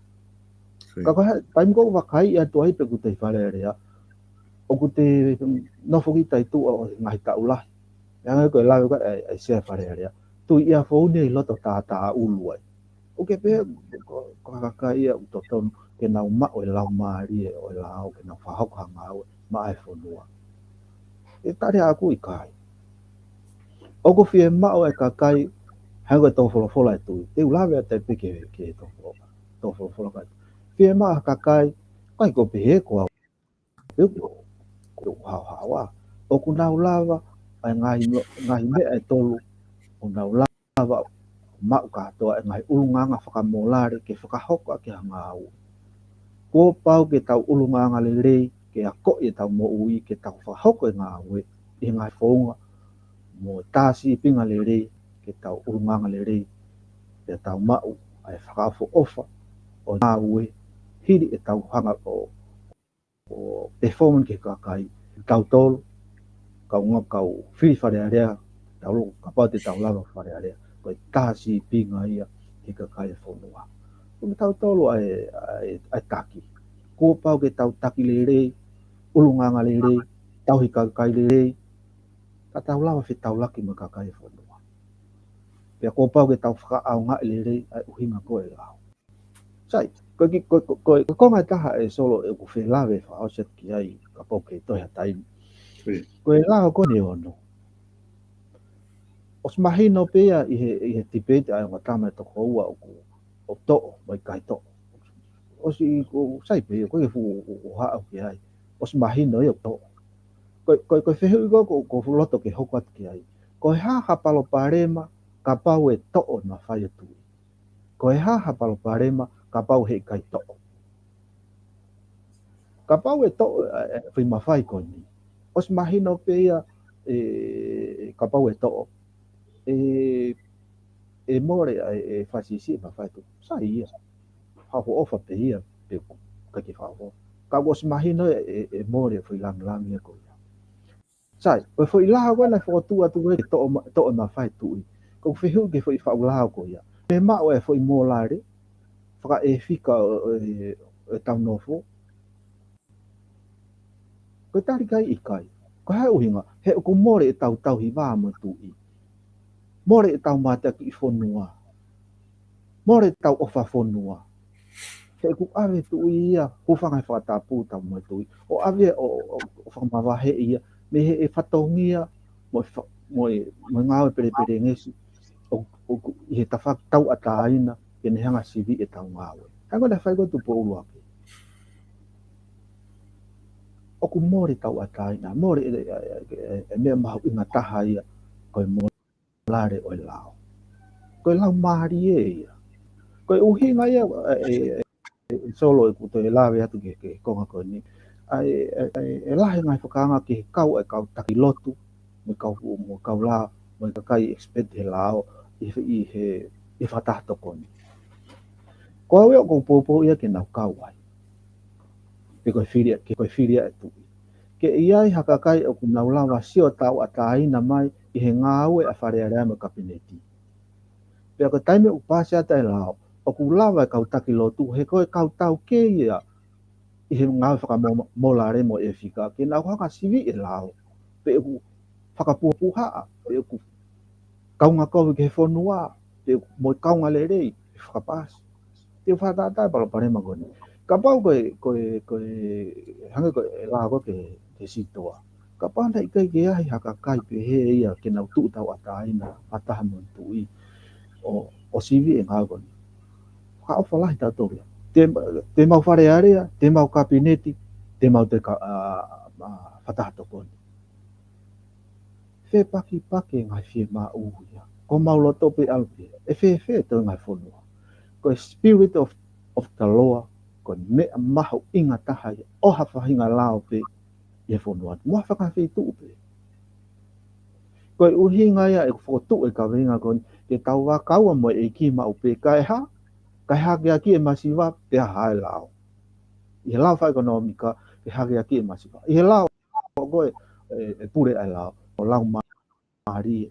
Ka ko e taimi ko ē ʻoku vakai atu ai pē kuo te ʻi Fale Alea, ʻoku te nofo kita ʻi tuʻa ʻo ngaahi taʻu lahi. ʻE hangē ko e lave ko ē ʻa e, ʻa e Sea Fale Alea. Tuʻi ia foʻou ni ʻi loto tātāʻulu ai. ʻOku ke pehē, ko, ko e kakai ia ʻoku totonu ke nau maʻu e laumālie ʻo e lao, ke nau fakahoko ha ngāue maʻa e fonua. ʻE tali ʻaku ʻikai. ʻOku fiemaʻu e kakai, hangē ko e tō folofola e tuʻi. Te u lave atu pē ki he, ki he tō folofola. Tō folofola ka. Fiemaʻu e kakai, ʻikai ko e pehē ko au. Pea ko, ko e haohaoa. ʻOku nau lava, ʻa e ngaahi, ngaahi meʻa ʻe tolu, ʻoku nau lava, maʻu kātoa e ngaahi ʻulungaanga fakamōlale ke fakahoko ʻaki ha ngāue. Kuo pau ke tau ʻulungaanga lelei, ke akoʻi e tau moʻui, ke tau fakahoko e ngāue, ʻi he ngaahi founga, mo tā sīpinga lelei, ke tau ʻulungaanga lelei, pea tau maʻu, ʻa e fakaʻofoʻofa, ʻo ngāue, hili e tau hanga ʻo ʻo performance ki he kakai, tautolu, kau ngā kau fili Fale Alea, tautolu, kapau te tau lava Fale Alea, ko e tā sīpinga ia ki he kakai e fonua. Ko e tautolu ʻa e, ʻa e, ʻa e taki. Kuo pau ke tau taki lelei, ʻulungaanga lelei, tauhi kakai lelei, ka tau lava fetaulaki mo e kakai e fonua. Pea kuo pau ke tau fakaʻaongaʻi lelei, ʻa e ʻuhinga ko e lao. Sai, ko e ki-, ko, ko, ko, ko e konga ʻe taha ʻe Solo ʻoku ou fie lave fakaʻosi atu ki ai, kapau ʻoku toe ʻi ai ha taimi. Ko e lao ko eni ʻe ono. ʻOsi mahino pē ia ʻi he, ʻi he tipeiti ʻa e ongo tama ʻe toko ua ʻoku, ʻoku toʻo, mo e ʻikai toʻo. ʻOsi ko, sai pē ia, ko e fuʻu, ʻo, ʻo haʻu ki ai. ʻOsi mahino ia ʻoku toʻo. Ko, ko, ko e fehuʻi ko, ko, ʻoku ou loto ke hoko atu ki ai. Ko e hā ha palopalema, kapau ʻe toʻo e mafai ʻo e tuʻi. Ko e hā ha palopalema, kapau he ʻikai toʻo. Kapau ʻe toʻo, ʻe, ʻe, foʻi mafai ko eni. ʻOsi mahino pē ia, ʻe, kapau ʻe toʻo. ʻE, ʻe mole, ʻe, ʻe fāsisi e mafai tuʻi. Sai ia. Fakaʻofoʻofa pē ia, pe ʻikai ke fakaʻofoʻofa. Ka ʻosi mahino ʻe, ʻe, ʻe mole foʻi langilangi ko ia. Sai, ko e foʻi lao ko ē naʻe fokotuʻu atu ko ē ke toʻo ma-, toʻo e mafai tuʻi. Ko e fehuʻi ki he foʻi faʻu lao ko ia. Mei he maʻu e foʻi mōlale, fakaefika ʻo, ʻo, ʻo e tau nofo. Ko e tali ʻikai ʻikai. Ko e hā e ʻuhinga, he ʻoku mole e tau tauhi vā mo e tuʻi. Mole e tau mateaki ʻi fonua. Mole e tau ʻofa fonua. He ʻoku ʻave tuʻi ia, hūfanga he fakatapu tau mo e tuʻi. ʻO ʻave ʻo, ʻo, ʻo fakamavaheʻi ia, mei he, he fatongia, mo e fa-, mo e, mo e ngāue pelepelengesi, ʻo, ʻo, ʻi he tafaʻaki tauʻatāina, ke ne hanga sivi e tau ngāue. Hangē ko e naʻe fai ko ē Tupou ʻUluaki. ʻOku mole tauʻatāina, mole e, e, e, e, e meʻa mahuʻinga taha ia, ko e mo- lale ʻo e lao. Ko e laumālie ia. Ko e ʻuhinga ia, e, e, e, ʻe Solo ʻeku toe lave atu ki he, ki he konga ko eni. ʻA e, ʻa e, ʻa e, ʻe lahi e ngaahi fakaanga ki he kau, ʻa e kau taki lotu, mo e kau, mo e kau lao, mo e kakai expert he lao, ʻi he, ʻi he, ʻi he fakataha tokoni. Ko au ia ʻoku ou poupou ia ke nau kau ai. Pe ko e fili, ke ko e fili ʻa e tuʻi. Ke ʻi ai ha kakai ʻoku nau lava sio tauʻatāina mai ʻi he ngāue ʻa Fale Alea mo e Kapineti. Pea ko e taimi ʻoku pāsi atu ai e lao, ʻoku lava e kau taki lotu, he ko e kau taukei ia ʻi he ngāue fakamō-, mōlale mo e ʻefika, ke nau hanga sivi e lao, pe ʻoku fakapuhapuhaʻa, pe ʻoku kaunga kovi ki he fonua, pe ʻoku mo e kaunga lelei, pe fakapāsi. Te u fakatātā e palopalema ko eni. Kapau ko e, ko e, ko e, hangē ko e lao ko ē ki he, ki he sitoa. Kapau naʻe ʻikai ke ʻi ai ha kakai pehē ia ke nau tuʻu tauʻatāina, fakataha mo e tuʻi, ʻo, ʻo sivi e ngāue ko eni. Fakaʻofa lahi tautolu ia. Te, te mau Fale Alea, te mau Kapineti, te mau te ka-, ʻa, ʻa, fakataha tokoni. Fepakipaki e ngaahi fiemaʻu ia. Ko mau loto pē ʻalu pē. ʻE fēfē e toenga e fonua? Ko e spirit of, of the law, ko e meʻa mahuʻinga taha ia ʻo ha faʻahinga lao pē ʻi he fonua. Mo ha faʻahinga feituʻu pē. Ko e ʻuhinga ia ʻeku fokotuʻu e kaveinga ko eni, ke tau vakaua mo e ʻEiki maʻu pē, kae hā, kae hakeakiʻi e masiva, pea hā e lao. ʻI he lao fakaʻekonōmika, ke hakeakiʻi e masiva. ʻI he lao ko ē, ʻe, ʻe pule ai e lao, ʻo laumālie,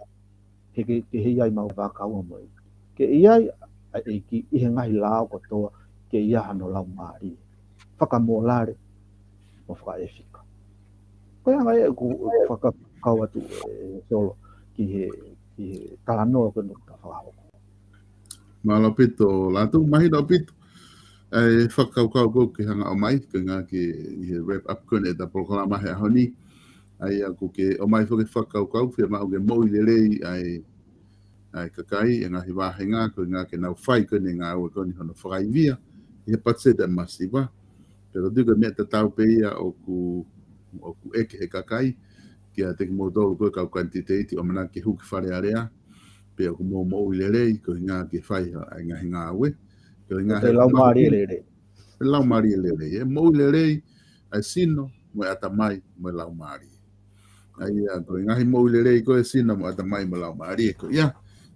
he ke, ke ʻi ai ʻemau vakaua mo e ʻEiki. Ke ʻi ai ʻa e ʻEiki ʻi he ngaahi lao kotoa, ke ʻi ai hano laumālie. Fakamōlale, mo fakaʻefika. Ko e anga ia ʻeku, ʻeku fakakau atu, ʻe Solo, ki he, ki he talanoa ko eni ʻoku ta fakahoko. Mālō ʻaupito, Lātū, mahino ʻaupito. ʻA e fakakaukau ko ē ke hanga ʻo ʻomai, ko e ʻuhinga ke ʻi he wrap up ko eni ʻeta polokalama he ʻaho ni. ʻA ia ʻoku ke ʻomai foki e fakakaukau, fiemaʻu ke moʻui lelei ʻa e, ʻa e kakai, e ngaahi vāhenga, ko e ʻuhinga ke nau fai ko eni e ngāue ko eni hono fakaivia ʻi he patiseti masiva. Pea ʻoku ou tui ko e meʻa tatau pē ia ʻoku, ʻoku ʻeke ʻe he kakai, kiate kimoutolu ko e kau kanititeiti ʻoku mou ʻamanaki ke hū ki Fale Alea, pea ʻoku mou moʻui lelei, ko e ʻuhinga ke fai ʻa e ngaahi ngāue. Ko e ʻuhinga ko e he laumālie lelei. Laumālie lelei, ʻe moʻui lelei, ʻa e sino, mo e ʻatamai, mo e laumālie. ʻA ia, ko e ngaahi moʻui lelei ko e sino mo e ʻatamai mo e laumālie ko ia.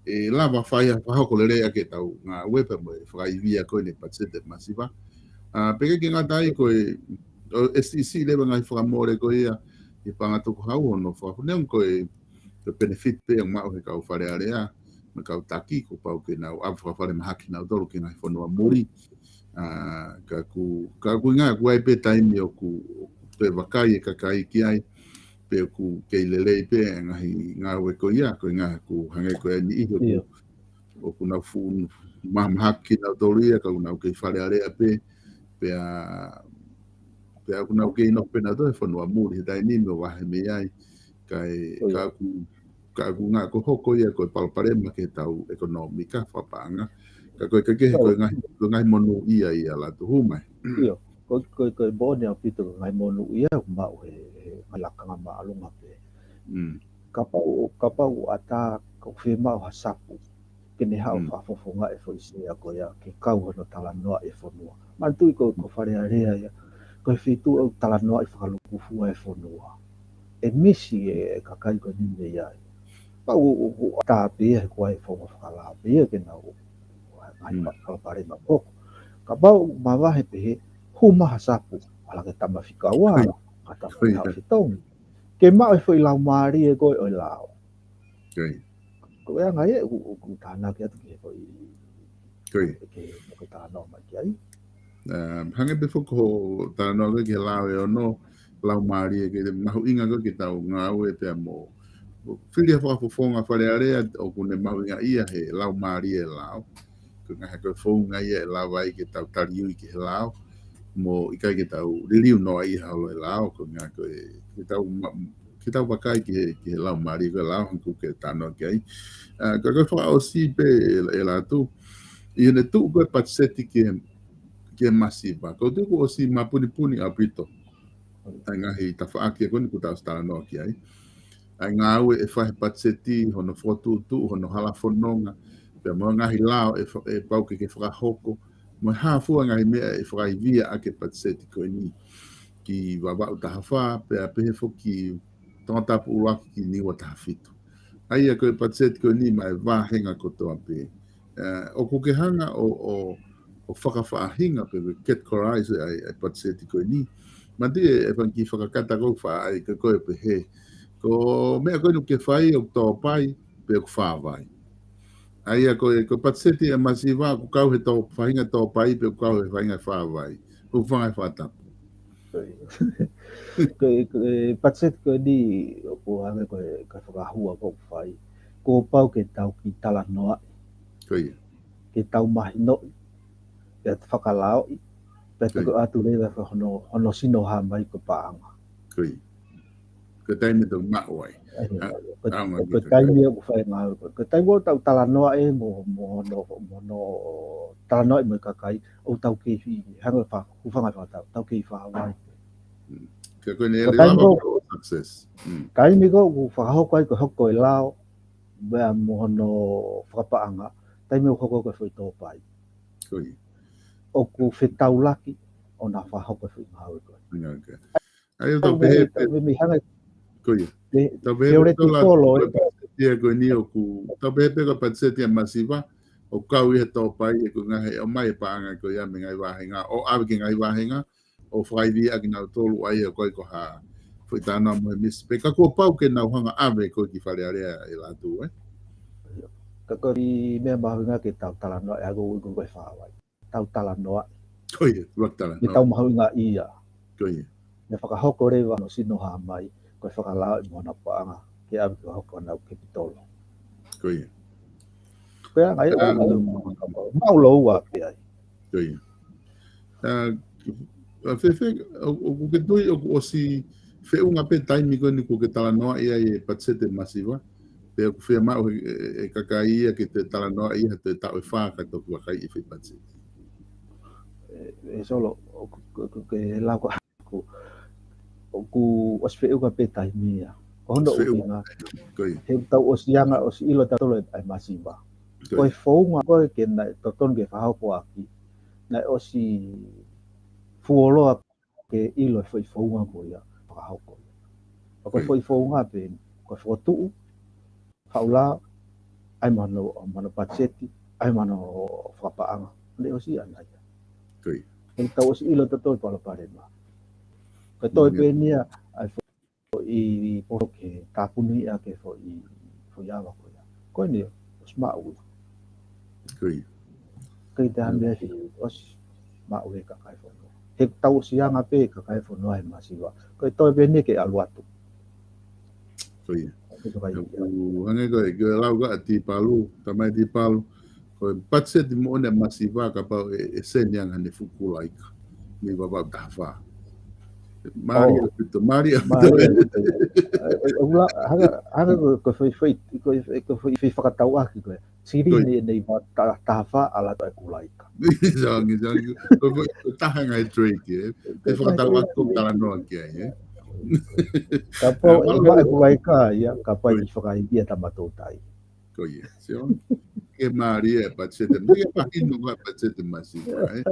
ʻE lava fai ha fakahoko lelei ʻaki ʻetau ngāue pea mo e fakaivia ko eni e patiseti masiva. ʻA, pea ʻikai ke ngata ai ko e, ʻo, ʻe siʻisiʻi leva ngaahi fakamole ko ia, ʻi he paʻanga tukuhau hono fakafofonga ko e, ko e benefit pē ʻoku maʻu he kau Fale Alea, mo e kau taki, kuo pau ke nau ʻave fakafalemahaki kinautolu ki he ngaahi fonua muli. ʻA, ka ʻoku, ka ʻoku ʻuhinga, ʻoku ʻi ai pē taimi ʻoku, ʻoku toe vakai e kakai ki ai, pe ʻoku kei lelei pē e ngaahi ngāue ko ia, ko e ʻuhinga ʻoku hangē ko eni ʻi he ʻoku, ʻio, ʻoku nau fuʻu mahamahaki kinautolu ia, ka ʻoku nau kei Fale Alea pē, pea, pea ʻoku nau kei nofo pē nautolu he fonua muli, he taimi ʻoku vahe mei ai, kae, ʻio, ka ʻoku, ka ʻoku ʻuhinga ʻoku hoko ia ko e palopalema ki heʻetau ʻekonōmika fakapaʻanga. Ka ko e kaikehe, ʻio, ko e ngaahi, ko e ngaahi monūʻia ia, Lātū, hū mai. ʻIo, ko, ko, ko e moʻoni ʻaupito ko e ngaahi monūʻia ʻoku maʻu he, he ngaahi lakanga māʻolunga pē. Mm. Kapau, kapau ʻoku ʻatā, ʻoku fiemaʻu ha sapu ke ne haʻu, mm, fakafofongaʻi e foʻi sea ko ia, ke kau hono talanoaʻi e fonua. Manatuʻi ko, ko Fale Alea ia, ko e feituʻu ʻoku talanoaʻi fakalūkufua e fonua. ʻE misi e, e kakai ko eni mei ai. Pau ʻoku, ʻoku ʻatā pē ia he ko e founga fakalao pē ia ke nau, ngaahi, mm, pa-, palopalema ko. Kapau mavahe pehē, hū mai ha sapu, ʻalu ki he tama fika ua, ʻio, ka tama, ʻio, fika fitongi. Ke maʻu e foʻi laumālie ko ē ʻo e lao. Ko ia. Ko e anga ia ʻoku, ʻoku tānaki atu ki he foʻi, ko ia, ke, ke talanoa mai ki ai. Um, hangē pē foki ko hoʻo talanoa ko ē ki he lao ʻe ono, laumālie, ko e mahuʻinga ko ē ke tau ngāue pea mo, mo fili ha fakafofonga Fale Alea ʻoku ne mahuʻingaʻia he laumālie e lao. Ko e ʻuhinga he ko e founga ia ʻe lava ai ke tau taliui ki he lao, mo ʻikai ke tau liliu noaʻia holo e lao, ko e ʻuhinga ko e, ke tau ma-, ke tau vakai ki he, ki he laumālie ko e lao, hangē ko ē ʻoku ke talanoa ki ai. ʻA, ka ko e fakaʻosi pē ē, ē Lātū, ʻi heʻene tuʻu ko ē patiseti ki he, ki he masiva. Ko e tuʻu kuo ʻosi mapunipuni ʻaupito ʻa e ngaahi tafaʻaki ko eni kuo tau ʻosi talanoa ki ai. ʻA e ngāue ʻe fai he patiseti, hono fokotuʻutuʻu, hono halafononga, pea mo e ngaahi lao ʻe fa-, ʻe pau ke, ke fakahoko, mo e hā fua ngaahi meʻa ʻe fakaivia ʻaki e patiseti ko eni ki Vavaʻu taha fā, pea pehē foki Tongatapu ʻuluaki ki Niua taha fitu. ʻA ia ko e patiseti ko eni maʻa e vāhenga kotoa pē. ʻE, ʻoku ke hanga ʻo, ʻo, ʻo fakafaʻahinga pe categorize ʻa e, ʻa e patiseti ko eni. Manatuʻi e, e fanga kiʻi fakakata ko ē ʻoku faʻa ʻai ʻe koe pehē, ko e meʻa ko eni ʻoku ke fai ʻoku tōpai pe ʻoku fāvai. ʻA ia ko e, ko e patiseti ʻa e masiva ʻoku kau he tō, faʻahinga tōpai pe ʻoku kau he faʻahinga fāvai. ʻOku fanga e fakatapu. Ko e, ko e, ko e patiseti ko eni ʻoku hangē ko e, ko e fakahua ko ē ʻoku fai. Kuo pau ke tau kiʻi talanoaʻi. Ko ia. Ke tau mahinoʻi. Pea fakalaoʻi. Pea Ko ia. toki ʻoatu leva hono, hono sino hā mai ko e paʻanga. Ko ia. Ko e taimi ʻoku maʻu ai. ʻE, ʻA, ko, ʻaonga ko e ki he taimi ʻoku fai ngāue ko ē. Ko e taimi ʻoku tau talanoaʻi mo, mo hono, mo hono talanoaʻi mo e kakai, ʻoku tau kei fi, hangē fa, hūfanga he fakatapu, tau kei fāvai. Mm. Ka ko eni Ko e ʻe taimi lava ko ē, ko e success. Mm. taimi ko ē ʻoku fakahoko ai ko e hoko e lao, pea mo hono fakapaʻanga, taimi ʻoku hoko ko ē foʻi tōpai. Ko ia. ʻOku fetaulaki ʻo na fakahoko e foʻi ngāue ko ē. Ngāue ko ē. ʻA ia tau Tau pehē mei, pē, tau mei, mei hanga ko ia. Pe, Tau pehē pē ko e tau la, theoretical, ko e ē. patiseti ko eni ʻoku, tau pehē pē ko e patiseti ʻa e masiva, ʻoku kau ʻi he tōpai ʻe ko e ngaahi ʻomai ʻe he paʻanga ko ia mei he ngaahi vāhenga, ʻo ʻave ki he ngaahi vāhenga, ʻo fakaivia ʻaki kinautolu ʻa ia ko e ko ha foʻi tānaki mo e misi. Pea ka kuo pau ke nau hanga ʻave ko ē ki Fale Alea ʻe Lātū, ē? Ka ko e meʻa mahuʻinga ke tau talanoa ʻe ako ui ko e fāvai. Tau talanoa. Ko ia, ʻuluaki talanoa. Ke tau mahuʻingaʻia. Ko ia. Ke fakahoko leva hono sino hā mai, ko e fakalaoʻi mo hono paʻanga, ke ʻave ke hoko ʻenau kepitolo. Ko ia. Ko ia, ngai, ʻa, ʻa, ʻa, maʻu lōua pē ai. Ko ia. ʻA, ʻa, Fefe, ʻo, ʻoku ke tui, ʻoku ʻosi feʻunga pē taimi ko eni ʻoku ke talanoaʻi ai e patiseti masiva, pe ʻoku fiemaʻu ʻe, ʻe, ʻe he kakai ia ke te talanoaʻi ha toe taʻu ʻe fā ka toki vakaiʻi e foʻi patiseti. ʻE, ʻe Solo, ʻoku, ʻoku, ʻoku ke lau ko ē, ʻoku, ʻoku ʻosi feʻunga pē taimi ia. Ko hono ʻOsi feʻunga. ʻuhinga, Ko ia. he ʻoku tau ʻosi anga, ʻosi ʻilo tautolu ʻa e masiva. Ko Ko e ia. founga ko ē ke naʻe totonu ke fakahoko ʻaki, naʻe ʻosi fuoloa ke ʻilo e foʻi founga ko ia, fakahoko. Ko e Ko ia. foʻi founga pē, ko e fokotuʻu, faʻu lao, ʻai mo hono, mo hono patiseti, ʻai mo hono fakapaʻanga. Naʻe ʻosi ʻana ia. Ko ia. He tau ʻosi ʻilo tautolu e palopalema. Ko e toe Ko ia. pē eni ia, ʻa e foʻi polo ke tāpuni ʻaki e foʻi, foʻi ava ko ia. Ko eni, ʻosi maʻu ia. Ko ia. Ko ia te Ko ia. hame fi, ʻosi maʻu e kakai fonua. He tau ʻosi anga pē kakai fonua he masiva. Ko e toe pē eni ke ʻalu atu. Ko ia. Ko e kakai ia. ʻOku hangē ko e, ko e lau ko ē ʻa Tipalu, tamai Tipalu, ko e patiseti moʻoni ʻa e masiva kapau ʻe, ʻe seni ange ʻene fuʻu kulaika. Mei Vavaʻu taha fā. Mālie Oh. ʻaupito, mālie ʻaupito. Mālie ʻaupito. ʻE, ʻe, ʻe, ula, hanga, hanga ko, ko e foʻi, foʻi, ko e, ko e foʻi, foʻi fakatauʻaki ko ē. Sili Ko ia. ʻene, ʻene va ta-, taha fā ʻalu atu e kulaika. Sangi, sangi. Ko, ko, ko e taha e ngaahi trait, ē. Ko e Ko e ngaahi fakatauʻaki trait, ko ē. talanoa ki ai, ē. Kapau ʻe, ʻe mālō. maʻu e kulaika ia, kapau Ko ia. ʻe fakaivia e tama toutai. Ko ia, sio. Ke mālie e patiseti, ke mahino ko ē e patiseti masiva, ē.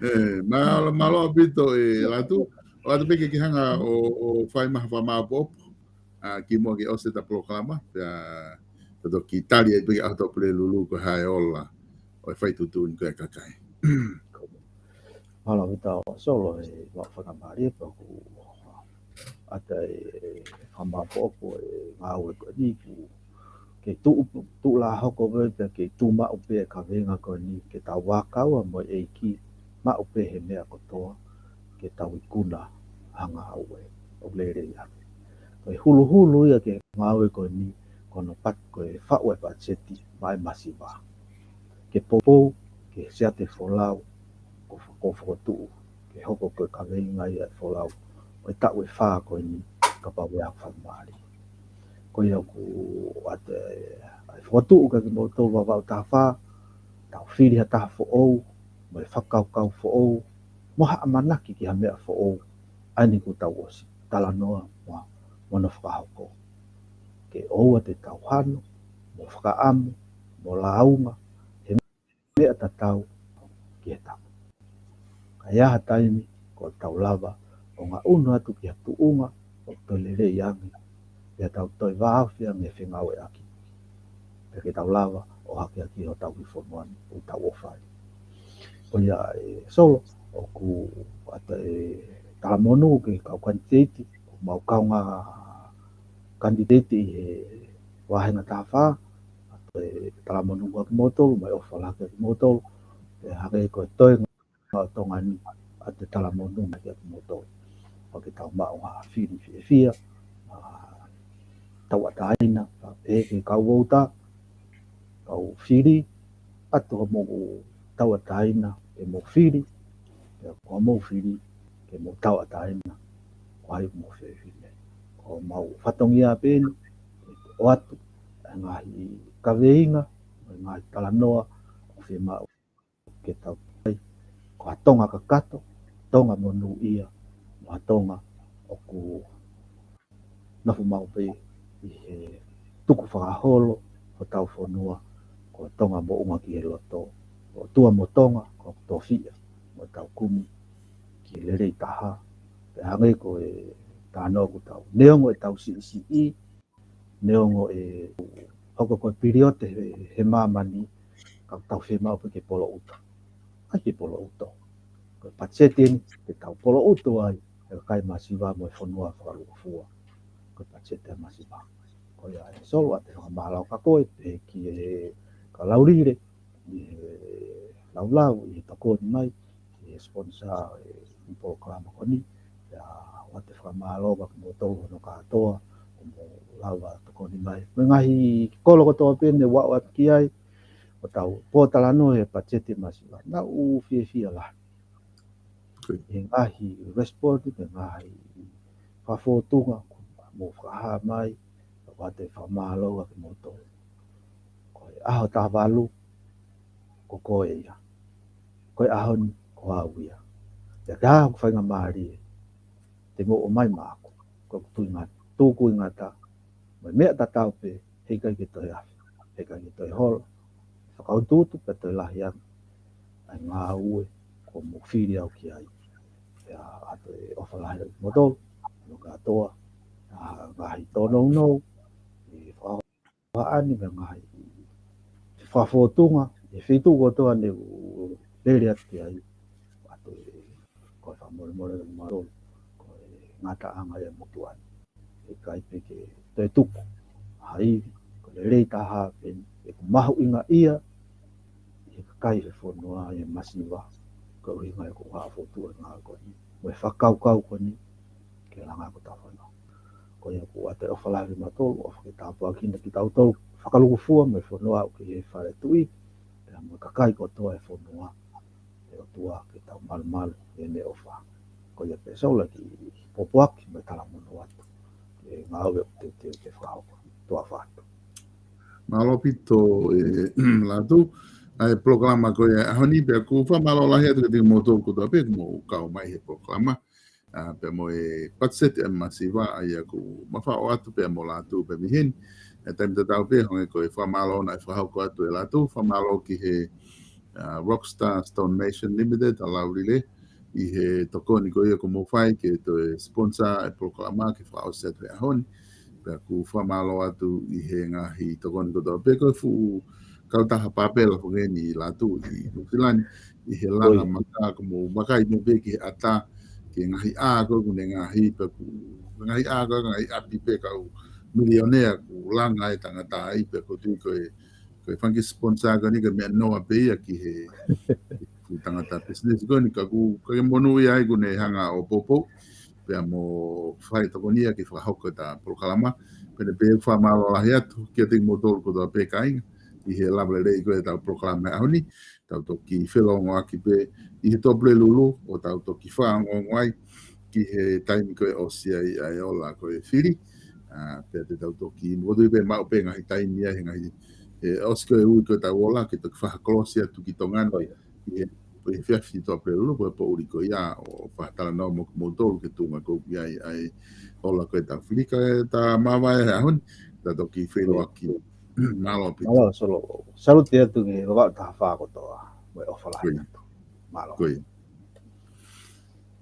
ʻE, mālō, mālō ʻaupito ʻe Lātū, ʻoatu pē ke ke hanga ʻo, ʻo fai mai ha fakamāʻopoʻopo, ʻa, kimuʻa ke ʻosi ʻeta polokalama, pea, pea toki tali ai pē ki he ʻaho Pulelulu ko e hā e ola ʻo e fai tuʻutuʻuni ko ē ʻa e kakai. Mālō ʻaupito Solo e maʻu fakamālie pea ʻoku ʻata e fakamāʻopoʻopo e ngāue ko eni ʻoku kei tuʻu, tuʻu lā hoko pē pea kei tuʻu maʻu pē e kaveinga ko eni ke tau vakai mo e ʻEiki maʻu pē he meʻa kotoa ke tau ikuna ha ngāue ʻoku lelei ange. Ko e huluhulu ia ki he ngāue ko eni ko hono pat-, ko e faʻu e patiseti maʻa e masiva. Ke poupou, ke siate folau, ko fa-, ko e fokotuʻu, ke hoko ko e kaveinga ia e folau ʻo e taʻu ʻe fā ko eni kapau ʻe ʻi ai ha fakamālie. Ko ia ʻoku ʻoatu e, ʻa e fokotuʻu kia kimoutolu Vavaʻu taha fā, tau fili ha taha foʻou, mo e fakakaukau foʻou, mo ha ʻamanaki ki ha meʻa foʻou, ʻa eni kuo tau ʻosi talanoa mo, mo hono fakahoko. Ke ʻoua te tau hano, mo fakaʻamu, mo lāunga, he meʻa tatau ki he tama. ʻe ʻi ai ha taimi ko ʻetau lava ʻo ngaʻunu atu ki ha tuʻunga ʻoku toe lelei ange, pea tau toe vāofi ange e fengāueʻaki, pea ke tau lava ʻo hakeakiʻi hotau kiʻi fonua ni ʻoku tau ʻofa ai. Ko ia ē Solo, ʻoku ʻoatu e talamonū ki he kau kanititeiti, ʻoku mau kaungā kanititeiti ʻi he vāhenga taha fā, ʻoatu e talamonū kiate kimoutolu, mo e ʻofa lahi kiate kimoutolu, pea hangē ko e toenga ʻo Tonga ni, ʻoatu e talamonū mai kiate kimoutolu. ʻOku tau maʻu ha fili fiefia, ʻa, tauʻatāina, pea pehē ki he kau vouti, kau fili, ʻoatu hoʻomou tauʻatāina ke mou fili, pea ko hoʻomou fili ke mou tauʻatāina ko hai ʻoku mou fefine. Ko homau fatongia pē eni, ʻoatu e ngaahi kaveinga, e ngaahi talanoa ʻoku fiemaʻu ke tau ʻai, ko ha Tonga kakato, Tonga monūʻia, mo ha Tonga ʻoku nofo maʻu pē ʻi he tukufakaholo hotau fonua, ko Tonga moʻunga ki he loto, ʻOtua mo Tonga, ko e tofiʻa, mo tau kumi ki he lelei taha, pea hangē ko e talanoa ʻoku tau, neongo ʻetau siʻisiʻi, neongo ʻe hoko ko e piliote he, he māmani, ka tau fiemaʻu pē ke poloʻuta. ʻAi ke poloʻuta. Ko e patiseti eni, ke tau poloʻuta ai e kakai masiva mo e fonua fakalūkufua. Ko e patiseti ʻa e masiva. Ko ia ē Solo, ʻoatu e fakamālō kia koe, pehē ki he kau Laulile, ʻi he laulau, ʻi he tokoni mai, ʻi he sponsor e polokalama ko eni. Pea ʻoatu e fakamālō kia kimoutolu hono kātoa, ʻoku mou lava tokoni mai. Mo e ngaahi kolo kotoa pē ne u aʻu atu ki ai, ʻo tau pōtalanoa he patiseti masiva. Naʻa ku fiefia lahi ʻi he ngaahi respond, mo e ngaahi fakafōtunga, ʻoku mou fakahā mai, ʻoatu e fakamālō kia kimoutolu. Ko e ʻaho taha valu, ko koe ia. Ko e ʻaho ni, ko au ia. Pea ka ʻi ai haʻaku faingamālie, te mou ō mai maʻaku. Ko ʻeku tui ngata, tui ngata, mo e meʻa tatau pē, heʻikai ke toe afe, heʻikai ke toe hola. Fakautuutu pē toe lahi ange ʻa e ngāue kuo mou fili au ki ai. Pea ʻoatu e ʻofa lahi atu kiate kimoutolu hono kātoa, ʻa e ngaahi tōnounou, ʻi he fakahohaʻa ni mo e ngaahi fakafōtunga, ʻi he feituʻu kotoa ne u lele atu ki ai. ʻOatu e, ko e fakamolemole kiate kimoutolu, ko e ngataʻanga ia ʻo e motuʻa ni. ʻIkai pē ke toe tuku ha ivi, ko e lelei taha pē eni, ʻoku mahuʻinga ia ʻi he kakai he fonua, ʻi he masiva, ko e ʻuhinga ia ko e fakafōtunga ko eni, mo e fakakaukau ko eni, ke langa ʻaki hotau fonua. Ko ia ʻoku ʻoatu e ʻofa lahi kiate kimoutolu, ʻofa ke tāpuakiʻi kitautolu fakalūkufua mo e fonua ʻoku ʻi he fale tuʻi, pea mo e kakai kotoa e fonua, ʻe ʻOtua ke tau malumalu ʻi heʻene ʻofa. Ko ia pē Solo, kiʻi pōpoaki mo e talamonū atu ki he ngāue ʻoku teuteu ke fakahoko. Tuʻa ʻofa atu. Mālō ʻaupito ē Lātū, ʻa e polokalama ko ia ʻaho ni, pea ʻoku ou fakamālō lahi atu kiate kimoutolu kotoa pē ʻoku mou kau mai he polokalama. ʻA, pea mo e patiseti ʻa e masiva, ʻa ia ʻoku ma faʻo atu pea mo Lātū pē mei heni. ʻI he taimi tatau pē, hangē ko e fakamālō naʻe fakahoko atu ʻe Lātū, fakamālō ki he, ʻa, Rockstar Stone Nation Limited, ʻa Laulile, ʻi he tokoni ko ia kuo mou fai ke toe sponsor e polokalama ke fakaʻosi atu he ʻaho ni. Pea ʻoku fakamālō atu ʻi he ngaahi tokoni kotoa pē, ko e fuʻu kautaha pāpela foki eni Lātū ʻi Nuʻusila ni, ʻi he langa maka kuo mou makai mai pē ki he ʻata, ki he ngaahi ʻā ko ē ʻoku ne ngaohi, pea ʻoku ngaahi ʻā ko ē, ngaahi ʻapi pē kau milionea ʻoku langa e tangata ai, pea ʻoku ou tui ko e, ko e fanga kiʻi sponsor ko eni ko e meʻa noa pē ia ki he, ki he tangata business ko eni, ka ʻoku, ka ke monūʻia ai ʻoku ne hanga ʻo poupou pea mo fai tokoni ia ke fakahoko ʻeta polokalama. Pea ne pē ʻoku fakamālō lahi atu kiate kimoutolu kotoa pē kāinga, ʻi he lava lelei ko ē ʻetau polokalama he ʻaho ni, tau toki felōngoaki pē ʻi he Tuʻapulelulu, ʻo tau toki fakaongoongo ai ki he taimi ko ē ʻosi ai ʻa e ola ko ē fili. ʻA, pea te tau toki, ʻoku ou tui pē maʻu pē ngaahi taimi ia he ngaahi, he ʻosi ko ē ʻa e ui ko ē ʻetau ola, ke toki fakakolosi atu ki Tonga ni ʻi he, ʻi he efiafi Tuʻapulelulu, ko e poʻuli ko ia, ʻo fakatalanoa mo kimoutolu ki he tuʻunga ko ē ʻoku ʻi ai ʻa e ola ko ē ʻetau fili. Ka ta māvae he ʻaho ni, ta toki feʻiloaki. Mālō ʻaupito. Mālō Solo. Salute atu ki he Vavaʻu taha fā kotoa. Mo e ʻofa lahi atu. Mālō. Ko ia.